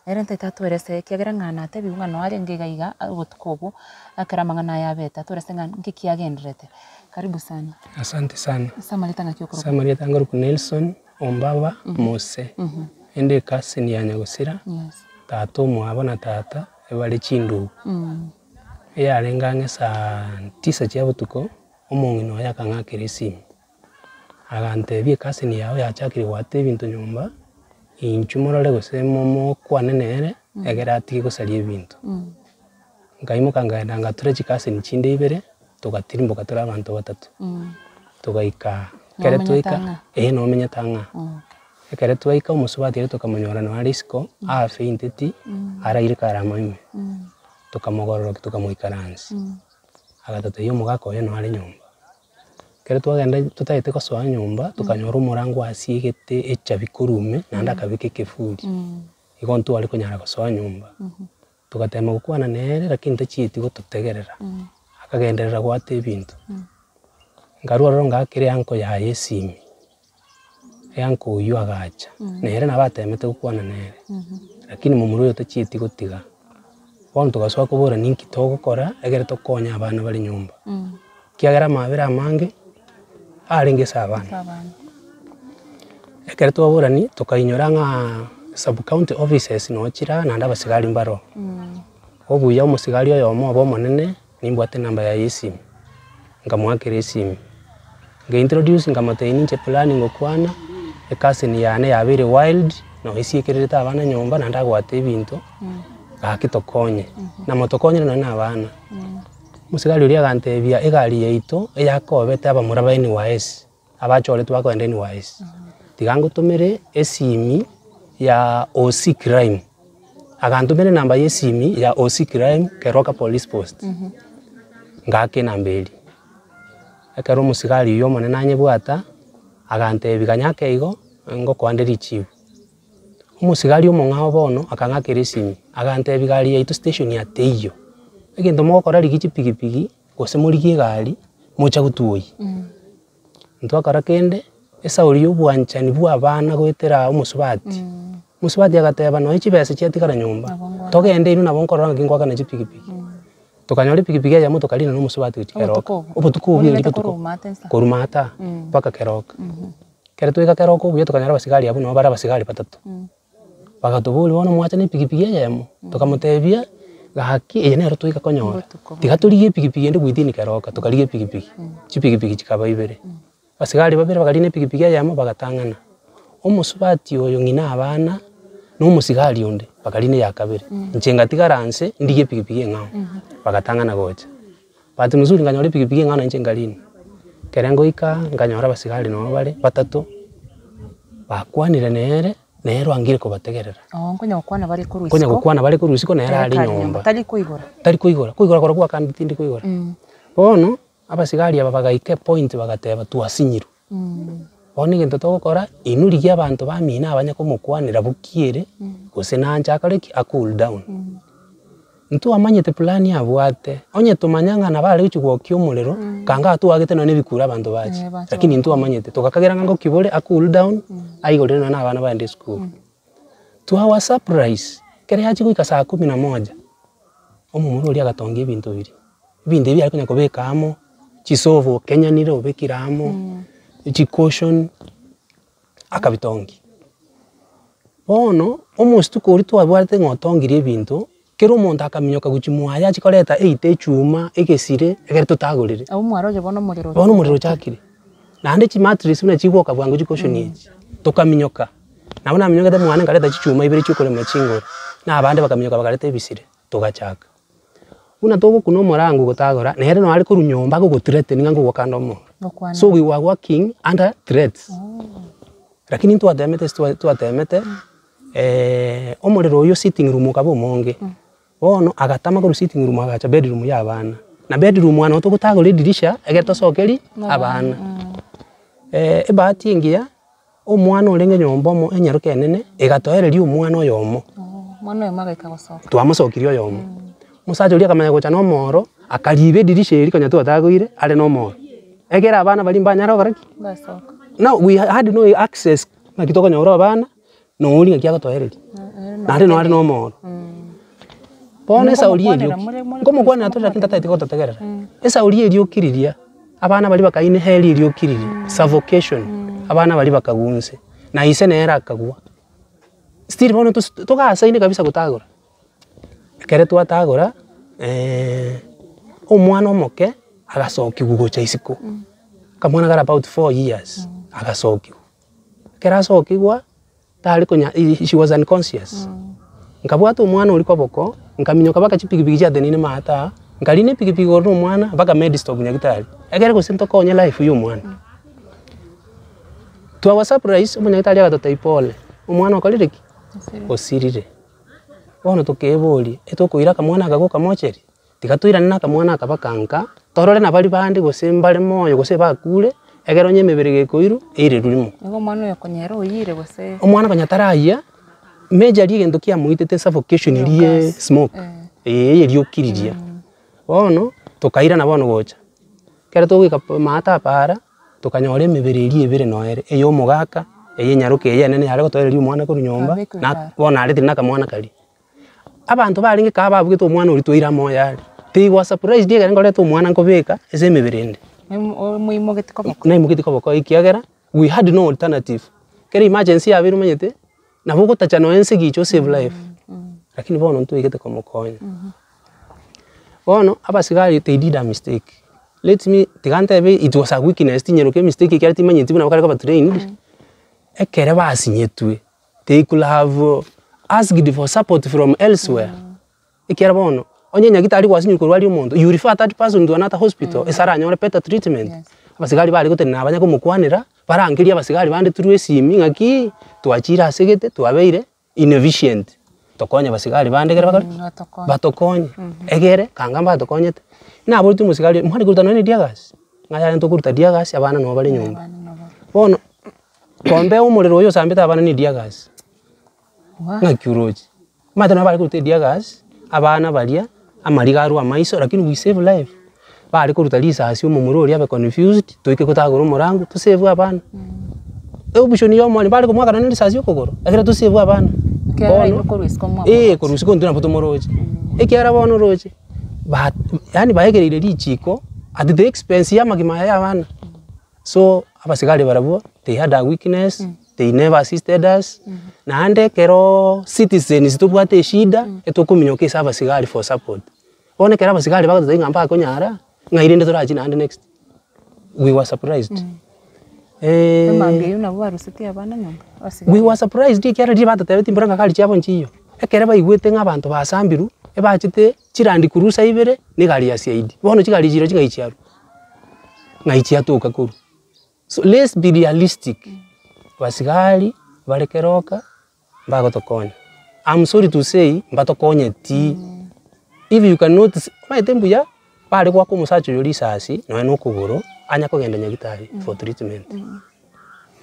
nere ntaete atoerese ekiagera ng'a natebiwe ng'a noo arenge iga iga obotuko obwo ekero amang'ana aya abete atoerese ng'a nki kiagendererete. Karibu sana. Asante sana. Ase amarieta ng'aki okorokwa? Ase amarieta nkorokwa Nelson Ombaba Mose, ende ecousin ya nyagusira, tata omwabo na tata ebare chindugu. Eyarenge ang'e saa tisa chia botuko, omong'ina oye akang'akera esimi, agantebia ecousin yao yachakire goata ebinto nyomba, inchuo morore gose momokwane nere, egere atige gosaria ebinto. Nkaimoka nkaenda ngatura chicousin chinde ibere, togatirimboka tore abanto batato, togaika ekere Nomenyete twaika ang'e? eh nomenyete ang'e. Ekero twaika omosubati oria tokamonyora nonya are isiko, afainteti, araire kare amaime. Tokamogororokia tokamoikaransia, agatotebia omogaka oye nonya are nyomba. Ekero twagenda totagete gosoa nyomba, tokanyora omorango asiegete echabi korwa ime, naende akabeka ekefuri, igo ntware konyara gosoa nyomba. Togatema gokwana nere lakini tachieti gototegerera, akagenderera goata ebinto. Nkarwa ororo ngaakera eanko yaye esimi, eanko oywo agacha, nere nabo atemete gokwana nere, lakini momura oyo tachieti gotiga. Bono togasoa kobora ninki togokora egere tokonye abana bare nyomba, ekiagera amabera amange arenge ase abana. Ekero twaborani tokainyora ng'a sub county offices noo chire aa naende abasigari mbaro. Obuya omosigari oyomo obe omonene, nimbwate enamba yaye ya esimi, nkamoakera esimi, nka introduce nkamotebia ninche fulani ngokwana, ecousin yane yabeire wild, noo esiekererete abana nyomba naende agoata ebinto, gaki tokonye, na motokonyire nonye na abana. Omosigari oria agantebia egari yaito eyakobete abamura ba NYS. Abachoretwe bakoenda NYS. Tiga ngotomere esimi ya OC crime, agantomera enamba ya esimi ya OC crime Keroka police post, ngaaka enamba eria. Ekero omosigari oywo omonene anyebwata, agantebia ganya ake igo, ngokoa nde richibu. Omosigari omong'ao bono akang'akera esimi, agantebia gari yaito station ya teiyo, egento mogokora rigia chipigipigi gose morigie egari, mocha gotwoyia. Ntwakora kende, esauri ya obwanchani bwa abana goetera omosubati, omosubati agateba nonye chibesa chiatigara nyomba, togende inwe nabo nkorora ng'aki ngoakana chipigipigi. Tokanyora epigipigi eyemo tokarina na omosubati gochia Keroka, Obotuko obwo? obotuko obwo Morinete erio botuko, korwa Maata ensa? korwa Maata mpaka Keroka. Ekero twaika Keroka obuya tokanyora abasigari abwo nabo bare abasigari batato. Bagatoboria bono mwacha na epigipigi eyemo, tokamotebia gaki eye nero twaika konyora, Obotuko tiga torigie epigipigi ende within Keroka, tokarigia epigipigi, chipigipigi chikaba ibere. Abasigari babere bakarina epigipigi eyemo bagatang'ana, omosubati oyo ng'ina abana, na omosigari onde bakarina eya kabere, inche ngatigara nse ndigie epigipigi eng'ao, bagatang'ana gocha. Bahati mzuri nkanyora epigipigi eng'ao nainche nkarina, ekere ngoika nkanyora abasigari nabo bare batato, bakwanire nere, nere oangire kobategerera. Oo nkonya gokwana bare korwa Nkonya isiko, gokwana bare korwa isiko nere nere are kare nyomba. nyomba, tari koigora. Tari koigora, koigora korokwo gwakande tindi koigora. Bono, abasigari aba bagaika epoint bagateba twasinyirwe. Bono egento togokora, inwe rigia abanto bamino abanye komokwanera bokiere, gose nanche akore ki? A cool down. Ntwamanyete plan abwate, onye tomanya ng'a nabo are gochia gwokia omorero, kanga twagete nonye na ebikuro abanto bache, Eh, bache lakini ntwamanyete, togakagera ng'a ngoki bore a cool down, aigorere nonye na abana baende esukuru. To our surprise, ekero yachia goika saa kumi na moja, omomura oria agatongia ebinto biria, ebinto ebi aria konya kobeka amo, chisofa okenyanire obekire amo, chicushion, akabitongia. Bono, omosituko oria twabwate ng'a otongirie ebinto, kera omonto akaminyoka gochia mwaye achie koreta eita echuma, egesire, ekero totagorire. Abwo mwarorire bono omorero Bono omorero ochakire, naende chimattress buna chigwoka bwango chicushion echi, tokaminyoka, nabo naminyokete mwane nkareta chichuma ibere chiokorema chingoro, na abande bakaminyoka bakareta ebisire, togachaka. Buna togokuna omorango gotagora, nere noo are korwa nyomba agogothreaten ng'a ngogoaka ande omoro. Gokwana. So we were working under threats. Lakini ntwatemete ase twa twatemete, omorero oywo sitting room okaba omonge, bono agatama korwa sitting room agacha bedroom ya abana, na bedroom aa nabo togotagora edirisha egere tosokerie abana. Ebahati engiya, omwana orenge nyomba omo enyaroka enene, egatoereria omwana oyomo. Omwana oyomo agaika gosoka. Twamosokirie oyomo. Omosacha oria akamanya gocha na omoro, akariba edirisha eria konya twatagoire, are na omoro. Ekero abana baria mbanyare gokora ki? Mbasoka. Now we had no access ng'aki tokonyora abana, noria ng'aki agotoereria. Naende noo are na omoro. Bono esauri eria nkomokwanera tore lakini tataeti gototegerera. Esauri eria okiriria, abana baria bakaina eheri eria okiriria, suffocation, abana baria bakagwa inse, na ise nere akagwa. Still bono tosi togasaine kabisa gotagora. Ekere twatagora, omwana omoke agasokiwa gocha isiko, akamwana kare about four years, agasokiwa. Ekero asokigwa, tari konya she was unconscious. Nkabwata omwana oria koboko, nkaminyoka mpaka chipikipiki chiatenenire maate aa, nkarina epikipiki igoro na omwana mpaka medistop nyagetari, ekere gose ntokonye life ya omwana. To our surprise, omonyagitari agatotebia pole, omwana okorire ki? Osirire. Bono tokeboria, etokoira akamwana aka gokamocheria? Tiga toirane na akamwana aka baka nka, torore na baria bande gose mbare moyo gose bakure, ekero onye emebere gekoirwa, eirerwe rimo. Nigo omwana oyo konyera oyire gose. Omwana konya tarayia, majorly egento kiamoitete suffocation eria Gas. smoke, eh eriokiriria. Bono, tokairana bono gocha, ekero togoika maate para, tokanyora emebere eria ebere noyo ere, eya omogaka, eye enyaroka eye enene yare gotoereria omwana korwa nyomba, Abekwe na para. bono naretire na akamwana karia. Abanto barenge kaa babugete omwana oria twaire amoyo are, they were surprised ekero nkoreta omwana nkobeka ase emebere ende. Omoimogeti koboko. Naimogeti koboko ekiagera, we had no alternative. Ekero emergency yabeire omanyete, nabo ogotacha nonya ense gicha o save life, lakini bono ntwaigete komokonya. Bono abasigari they did a mistake, let me tiga ntebe it was a weakness tinyeroka emistake ekiagera timanyeti buna bakare koba trained, ekere basinyetwe. They could have asked for support from elsewhere, ekiagera bono, onye nyagitari gwasinywa korwaria omonto, you refer that person to another hospital ase aranyore better treatment. Yes. Abasigari bare gotenena abanya komokwanera, barangerie abasigari bande through esimi ng'aki, twachire ase gete twabeire inefficient, tokonye abasigari bande ekere bakore ki? Batokonye. Egere, kanga mbatokonyete, naboretie omosigari oria, mware koruta nonye na teargas? Ng'a yaya ntokoruta teargas abana nabo bare nyomba. Bono, kombe omorero oyo osambete abana ne teargas, ng'aki oroche? Omanyete nabo bare koruta eteargas, abana baria, amariga arwe amaiso lakini we save life. Bare koruta risasi omomura oria abe confused, toike gotagora omorango, to save abana. Eoption ya omwalimu bare komoaka nonye risasi okogoro, ekero to save abana. Ekiagera Bono, aye korwa isiko eh mwamoroche. korwa isiko intwe nabo tomoroche. Ekiagera bono oroche, ba yaani baegereire richiko at the expense ya amagima aya ya abana. So, abasigari barabwo, they had a weakness, they never assisted us, naende ekeroo citizens tobwate eshida, etokominyoka ase abasigari for support. Bono ekero abasigari bagototebia ng'a mbakonyara, ng'ai rende torachie naende next? We were surprised. Emambia eyio nabo barusetie abana nyomba, abasigari. We were surprised ekiagera riria batotebetie mbora ng'a gari chiabo nchiyo. Ekere baigwete ng'a abanto basambirwe, ebachete chirandi cruiser ibere, na egari ya CID. Bono chigari chiria ching'ai chiarwa? Ng'ai chiatoka korwa? So let's be realistic, basigari bare keroka mbagotokonya. I'm sorry to say mbatokonyeti, if you cannot see omanyete mbuya bare goaka omosacha oyo risasi nonya na okogoro anya kogenda nyagetari for treatment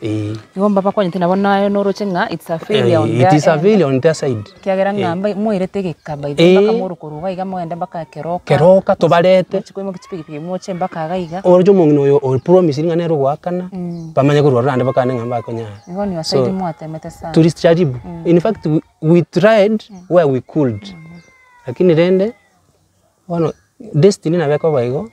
eeh. Igo mbabakonyete nabo naye noroche ng'a it's a failure on It their is a end. failure on their side. Ekiagera ng'a mba mwairete egeka by the way mpaka morokoro iga iga mogende mpaka keroka. Keroka tobarete. Mochi koimokia chipikipiki moche mpaka iga iga. Oroche omong'ina oyo o promise ng'a nere ogoakana, bamanye korwa ororo naende bakane ng'a mbakonyara. Igo on your So, side mwatemete sana. tulijaribu in fact we, we tried where we could, lakini rende Bono destiny nabo ekoba igo,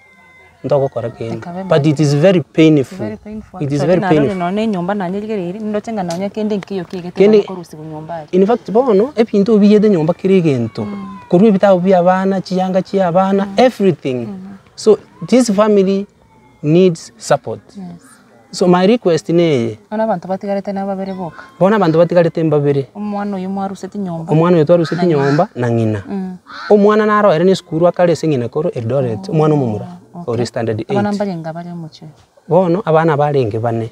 ntogokora kende, Ekabe but it is very painful, Very painful it is actually very narorire painful. nonya na enyomba nanyerigereirie nindoche ng'a nonya kende nkeiyo kiaigete Kende- nonya korusiwa nyomba aria. In fact bono, ebinto obiyete nyomba kera egento, korwa ebitabu bia abana, chianga chia abana, everything. So this family needs support. Yes. So my request neye. Bono abanto batigarete nababere boka. Bono abanto batigarete mbabere. Omwana oyio mwaruseti nyomba. Omwana oyo twaruseti nyomba na ng'ina. Omwana naro ere na esukuru akare ase ng'ina koro Eldoret, omwana omomura ore standard eight. Abana mbarenge abare omochie oyo? Bono abana barenge bane,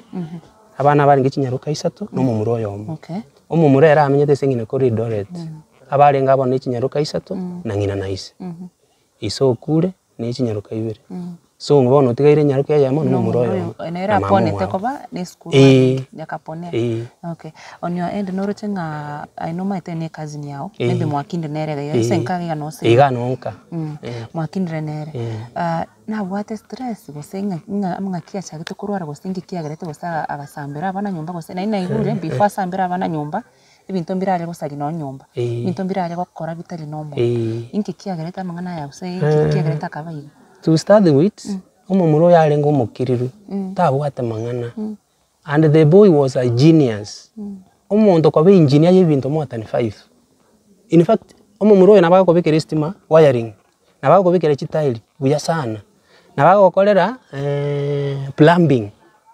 abana barenge chinyaroka isato na omomura oyomo. Okay. Omomura ere amenyete ase ng'ina koro Eldoret, abarenge abwo ne chinyaroka isato na ng'ina na ise. Ise okure. ne chinyaroka ibere. So bono otigaire enyaroka eyemo na omomura oyomo, Nere na mama aponete omwabo. koba na esukuru Eeh, yakaponea. eeh. Okay. On your end noroche ng'a aye nomanyete ne ecousin yago, Eeh. maybe mwakindire nere iga iga, ase Eeh. enka iga nose. Iga nonka. Eeh. Mwakindire nere. Eeh. Nabwate stress gose ng'a ng'a ng'aki achagete korwara gose nki kiagerete gose agasambera abana nyomba gose naende naigure before asambere abana nyomba, Ebinto mbirare gosaria nonya nyomba, ebinto mbirare gokora bitari nomonto. Inki kiagerete amang'ana aya gose inki kiagerete akaba iga? To start with, omomura oyo arenge omokiriru, tabwate mang'ana, and the boy was a genius. Omonto koba engineer ya ebinto more than five. In fact, omomura oyo nabo agokobekera estima wiring, nabo agokobekera chitairi buya sana, nabo agokorera plumbing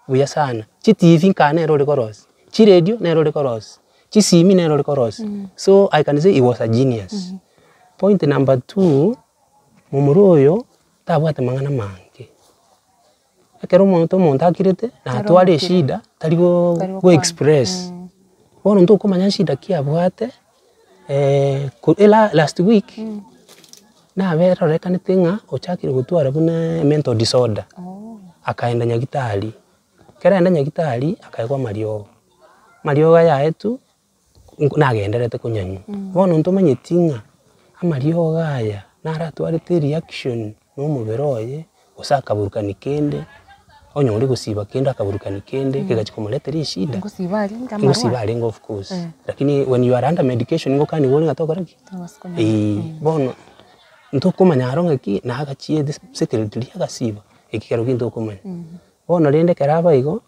buya sana, chitivi nkaa nere ore korosia. Chiredio nere ore korosia, chisimi nere ore korosia, so I can say he was a genius. Point number two, momura oyo tabwate mang'ana mange, ekero omonto omonto akirete, natware eshida tari go go express, bono ntokomanya shida ki abwate ko ela last week, nabe erorekanete ng'a ochakire gotwara buna mental disorder, akaenda nyagetari. Ekero aenda nyagitari akaegwa amariogo, amariogo aya aetwe, nagendererete konyanywa. Bono ntomanyeti ng'a amariogo aya naratwarete reaction na omobere oye, gose akaburukani kende, onye ore gosiba kende akaburukani kende, kegachia komoretera eshida. Ngosiba arenge amarwa? Ngosiba arenge of course, lakini when you are under medication ngokaniwa ore ng'a tokora ki? Tobasa konywa. Eeh, bono ntokomanya aro ng'aki nagachiete secretly agasiba. Eki kero gento okomanya. Bono rende ekero aba igo,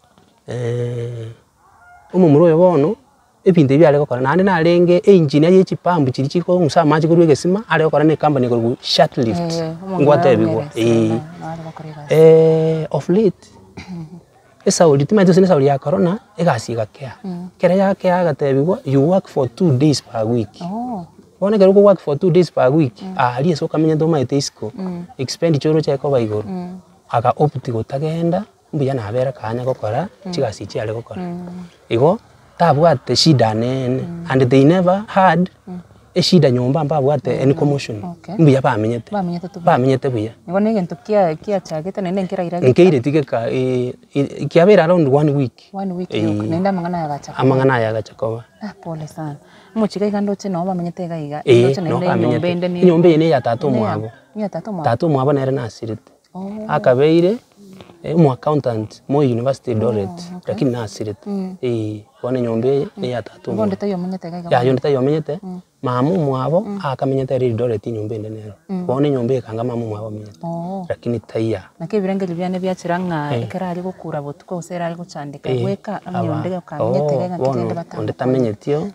omomura oyo bono, ebinto ebi are gokora naende narenge engineer ya echipampu chiria chikong'usa amache korwa egesima, are gokora na ecompany ekorokwa Shatlift, ngwatebiwa eeh. Of late, esauri timanyeti gose nesauri ya corona, egasi egakea, ekero yakea agatebiwa you work for two days per week. Bono ekero okowork for two days per week, aria ase okamenyete omaete isiko, expenditure oroche ekoba igoro, aka opt gotagenda. mbuya nabere kanya gokora chigasi echi are gokora. Igo, tabwate shida neene and they never had eshida nyomba mbabwate any commotion, Okay. mbuya bamenyete, Bamenyete tu buya. bamenyete buya. Igo na egento kia kiachagete naende nkeraira geka. Nkeireti geka kiabeire around one week. One week yoka, naende amang'ana aya agacha koba. Amang'ana aya agacha koba. Ah pole sana. Omochie iga iga ndoche noo bamenyete iga iga, Eeh, ndoche noo naende enyomba bamenyete. ende ne Enyomba eye neya tata omwabo. Neya tata omwabo? Tata omwabo nere nasirete. Oh. Akabeire omo accountant Moi University Eldoret, lakini nasirete. Eeh, bono enyomba eye neya tata Igo omwabo. onde taiyo omenyete iga iga Yaya bono? onde taiyo omenyete, mama omwabo akamenyete ere Eldoret enyomba ende nero. Bono enyomba eye ekanga mama omwabo amenyete, Oh. lakini taiya. Naki ebirengererio biane biachera ng'a Eh. ekero are gokura botuko gose ere are gochandeka Eh, bweka onye aba onde okamenyete iga oh, ng'aki bono rende onde batamokonye. tamenyetio,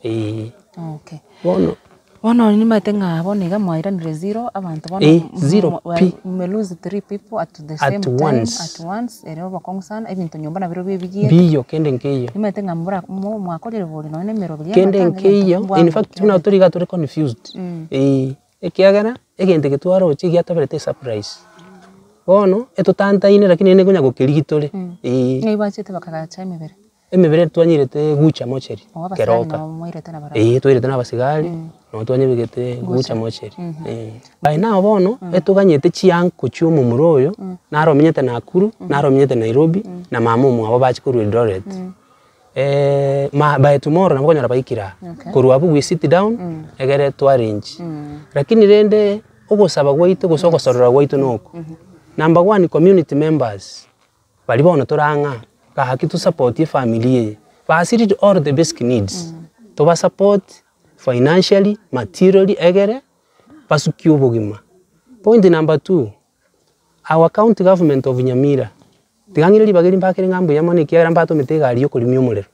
eh, Okay. bono. Bono nimanyete ng'a bono iga mwairanire zero, abanto bono Eh, zero pi. mme lose three people at the same At time, once. at once, ere obokong'u sana, ebinto nyomba nabirobio bibigiete. Mbiyo, kende nkeiyo. Nimanyete ng'a mbora mo mwakorire bori nonye na emeroberi ya Kende amatanga egento nkeiyo, in fact buna mbwamokire. tori iga tore confused, eh, ekiagera egento eke twaroche giatoberete esurprise. Bono, etotantaine lakini naende konya gokerigi tore, eh. Ng'ai bachete bakagacha emebere? Emebere twanyirete gucha mocheri Oo abasigari keroka. nabo mwairete nabarabwo. Eeh twairete na abasigari, nabo twanyebegete gucha mocheri eh. By now bono, etoganyete chianko chia omomura oyo, naro omenyete Nakuru, naro omenyete Nairobi, na mama omwabo bache korwa Eldoret. Ma by tomorrow nabo okonyora baikire aa. Okay. Korwa abwo we sit down, egere to arrange. Lakini rende, ogosaba gwaito gose ogosorora gwaito noko, number one community members, Baria bono tore ang'a, gaki tosapotie efamiri eye, basirire all the basic needs, tobasupport financially, materially egere basukie obogima. Point number two, our county government of Nyamira, tiga ng'ire ribaga eri mbakere ng'a mbuya mono ekiagera mbatomete egari ya okorimia omorero,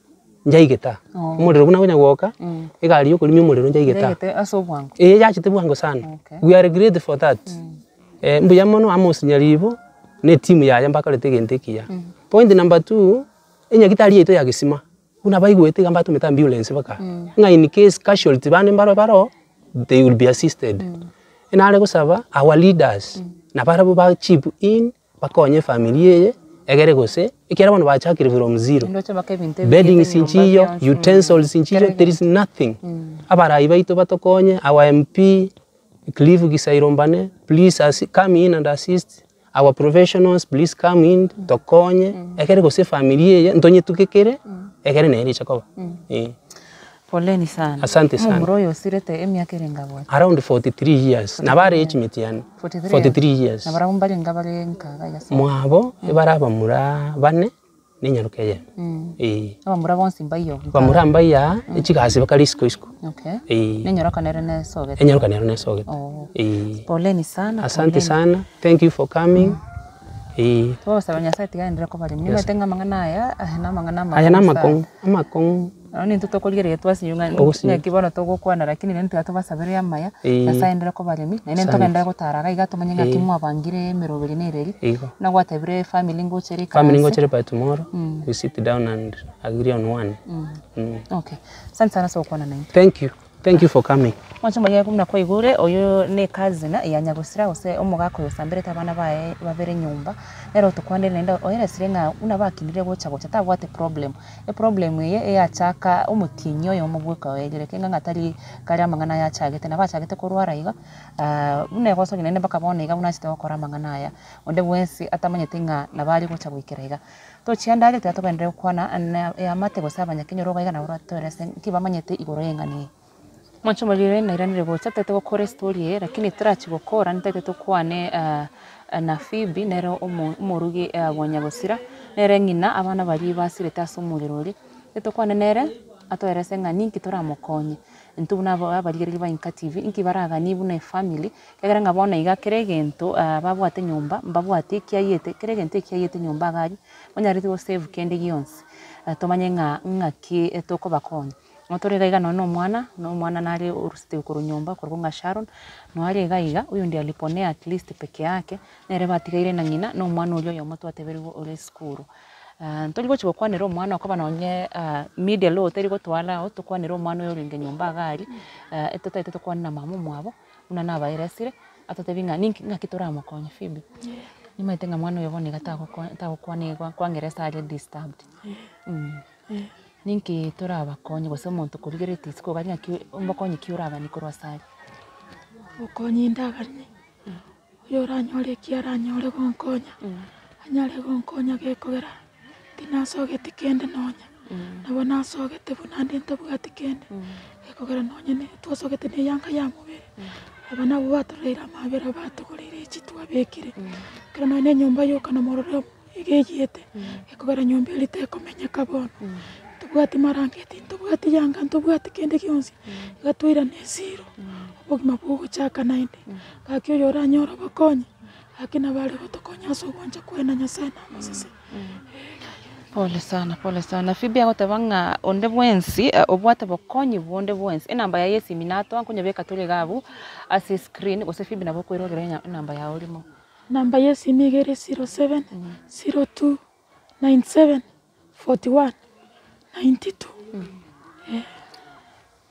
njaigete aa, omorero buna okonya goka, egari ya okorimia omorero njaigete aa. Njaigete ase obwango. Eeh yachete bwango sana, Okay. we are grateful for that. Mbuya mono Amos Nyaribo, na etimu yaye mbakorete egento ekiya. Point number two, enyagitari yaito ya Gesima, buna baigwete iga mbatomete ambulance baka, ng'a in case casualty bande mbaro baroo, they will be assisted. Nare gosaba our leaders, nabarabwo ba chip in, bakonye efamiri eye, egere gose, ekiagera bono bachakire from zero. Ndoche mpaka ebinto ebigiete Beddings nyomba nchiyo, bionsi. utensils nchiyo, Kera there is nothing. Abarai baito batokonye, our MP, Cliff Gisairo Mbane, please assi come in and assist our professionals, please come in tokonye, ekere gose efamiri eye ntonyetuke kere, ekere nere echa koba eh. Poleni sana. Asante sana. Omomura oyo osirete emiaka erenge abwate? Around 43 years, nabo are age mate yane, 43 43 years. Nabarabwo mbarenge abare nka iga iga ase. Mwabo ebare abamura bane, na enyaroka eyemo, eh. Abamura bonsi mbaiyo? Bamura mbaiyo aa, echigasi bakare isiko isiko, Okay. eh. Na enyaroka nere nesogete? Enyaroka nero nesogete, Oh. eh. Poleni sana, Asante poleni. sana, thank you for coming, eh. Togosaba Nyasaye tiga aenderere kobaremia. Yes. Nimanyete ng'a amang'ana aya, aya na amang'ana Aya na amakong'u sana. amakong'u, amakong'u. Nonya intwe tokorigereria twasinywa ng'a Ogosinywa. ng'aki bono togokwana lakini rende tiga tobasabere amaya, Eeh. Nyasaye aenderere kobaremia, naende Asante. ntogenderere gotara iga iga tomanye ng'aki Eeh. mwabangire emeroberi na ereri, Igo. buna gwatebire efamiri ngocha ere Family ikaranse. ngocha ere by tomorrow, we sit down and agree on one. Okay, asante sana ase gokwana naintwe. Thank you, thank you for coming. Mwanche omonyene buna kwaigure, oyo ne ecousin ya nyagosira gose omogaka oyo osamberete abana baye babere nyomba, nere otokwanire naende oeresire ng'a buna bakinire gocha gocha tabwate problem. Eproblem eye eyachaka omotienyi oyomo bweka oerire ekenga ng'a tari kare amang'ana aya achagete, nabo achagete korwara iga buna egosoria naende mpaka bono iga buna achete gokora amang'ana aya, onde bwensi atamanyeti ng'a nabo are gocha goikera iga. Tochianda aria tiga togenderere gokwana na eamate gose abanyakenyoro iga iga nabo ratoerese nki bamanyete igoro y'eng'ana eye. Mwanche omoriri nairanire gocha totagete gokora estory eye lakini torachi gokora ntagete tokwane na Phoebe nere omo omorugi bwa nyagosira, nere ng'ina abana baria basirete ase omorero oria, etokwane nere atoerese ng'a ninki toramokonye, intwe buna aba abarigereria ba Inka TV, inki baraganie buna efamily, ekiagera ng'a bono iga kera egento babwate nyomba, mbabwati ekiayete, kera egento ekiayete nyomba iga aria, banyarete go save kende gionsi, tomanye ng'a ng'aki tokobakonya. Notore iga iga nonye na omwana, na omwana nare orusete korwa nyomba okorokwa ng'a Sharon, noare iga iga, huyu ndiye aliponea at least peke yake, nere batigaire na ng'ina, na omwana oria oyomo twateberigwe ore esukuru. Ntori gochi gokwanera omwana okoba nonye media law teri gotwara ao tokwanere omwana oyo orenge nyomba iga aria, etotagete tokwane na mama omwabo, buna nabaeresire, atotebie ng'a ninki ng'aki toramokonye Phoebe. Nimaete ng'a mwana oyo bono iga tagokwa tagokwana iga kwang'era ase are disturbed. Ninki torabakonye gose omonto okorigereretie isiko iga ng'aki omokonyi ki orabanie korwa ase aria? Obokonyi ndaganie, oyo oranyore eki aranyore gonkonya, anyare gonkonya gekogera tinasogeti kende nonya, nabo nasogete buna ande ntabwati kende, gekogera nonye ne twasogete na eyanga ya mobere, aba nabwo batororeire amabera batogoreire echi twabekire, ekero nonye na enyomba yoka namororo iga eyiete, gekogera nyomba eria tekomenyeka bono, ntobwati marangeti, ntobwati yanga, ntobwati kende gionsi, iga twairana esiro, obogima bogochaka naende, gaki oyo oranyore obokonyi, gaki nabo are gotokonya ase ogwancha kwaye na Nyasaye namosese. Pole sana, pole sana. Phoebe agoteba ng'a onde bwensi obwate bokonyi bonde bwensi, enamba yaye ya esimi natoa nkonyebeka tore iga abwo ase escreen, gose Phoebe nabo okoirorera enamba yago rimo. Namba ya esimi iga ere 07 02 97 41 92 eh.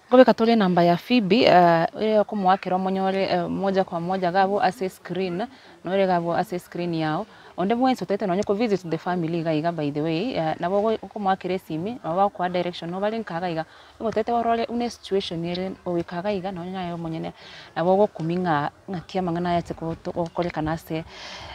Nkobeka tore enamba ya Phoebe eye okomoakera omonyore moja kwa moja iga abwo ase escreen, nore iga abwo ase escreen yago. Onde bwensi otagete nonye ko visit the family iga iga by the way, nabo okomoakera esimi, nabo bagokoa direction nobare nka iga iga. Nigo otagete orore buna esituation ere goika iga iga nonye naye omonyene nabo ogokumia ng'a ng'aki amang'ana aya ache gokorekana ase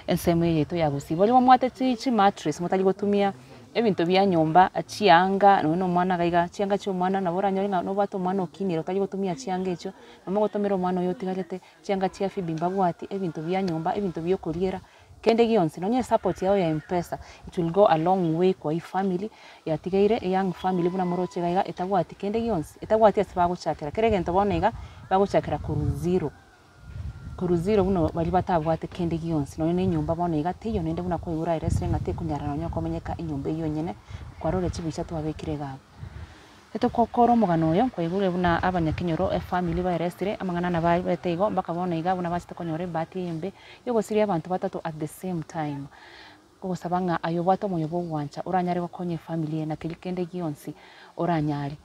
ensemo eye yaito ya gusii. Baria bamwate chi chimattress motari gotumia ebinto bia nyomba, chianga nonye na omwana iga iga, chianga chia omwana nabo oranyore ng'a nobwate omwana okinire otari gotumia chianga echio, nabo ogotomera omwana oyo otigarete chianga chia Phoebe mbabwati, ebinto bia nyomba, ebinto bia okoriera. Kende gionsi, nonye esupport yao ya mpesa, it will go a long way kwa efamily yatigaire, eyoung family buna moroche iga iga etabwati kende gionsi, etabwati ase bagochakera, kera egento bono iga, bagochakera korwa zero, korwa zero buna baria batabwate kende gionsi, nonye na enyomba bono iga teiyo naende buna kwaigure aye resire ng'a tekonyara nonye komenyeka enyomba eywo enyene, kwarorire chibicha twabekire iga abwo. Etogokora omogano oyo, kwaigure buna abanyakenyoro, efamiri baeresire amang'ana nabarete igo mpaka bono iga buna bachete konyora ebahati embe yogosiria abanto batato at the same time. Ogosaba ng'a aye obwate omoyo bwa ogwancha oranyare gokonya efamiri eye na keria kende gionsi oranyare.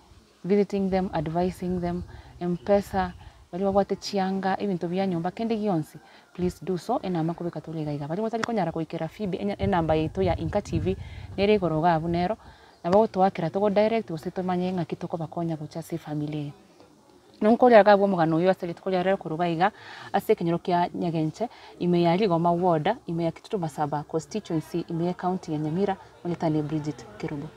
Visiting them, advising them, mpesa, baria babwate chianga, ebinto bia nyomba kende gionsi please do so, enamba nkobeka tore iga iga. Baria motari konyara goikera Phoebe enamba yaito ya Inka TV nere igoro iga abwo nero. Nabo ogotoakera togo direct gose tomanye ng'aki tokobakonya gocha ase efamiri eye. Nonkoria iga abwo omogano oywo ase rituko ria rero korwa iga ase ekenyoro kia Nyagenche, ime ya Rigoma ward, ime ya Kitutu Masaba constituency, ime ye county ya Nyamira, onye tari Bridget Kerubo.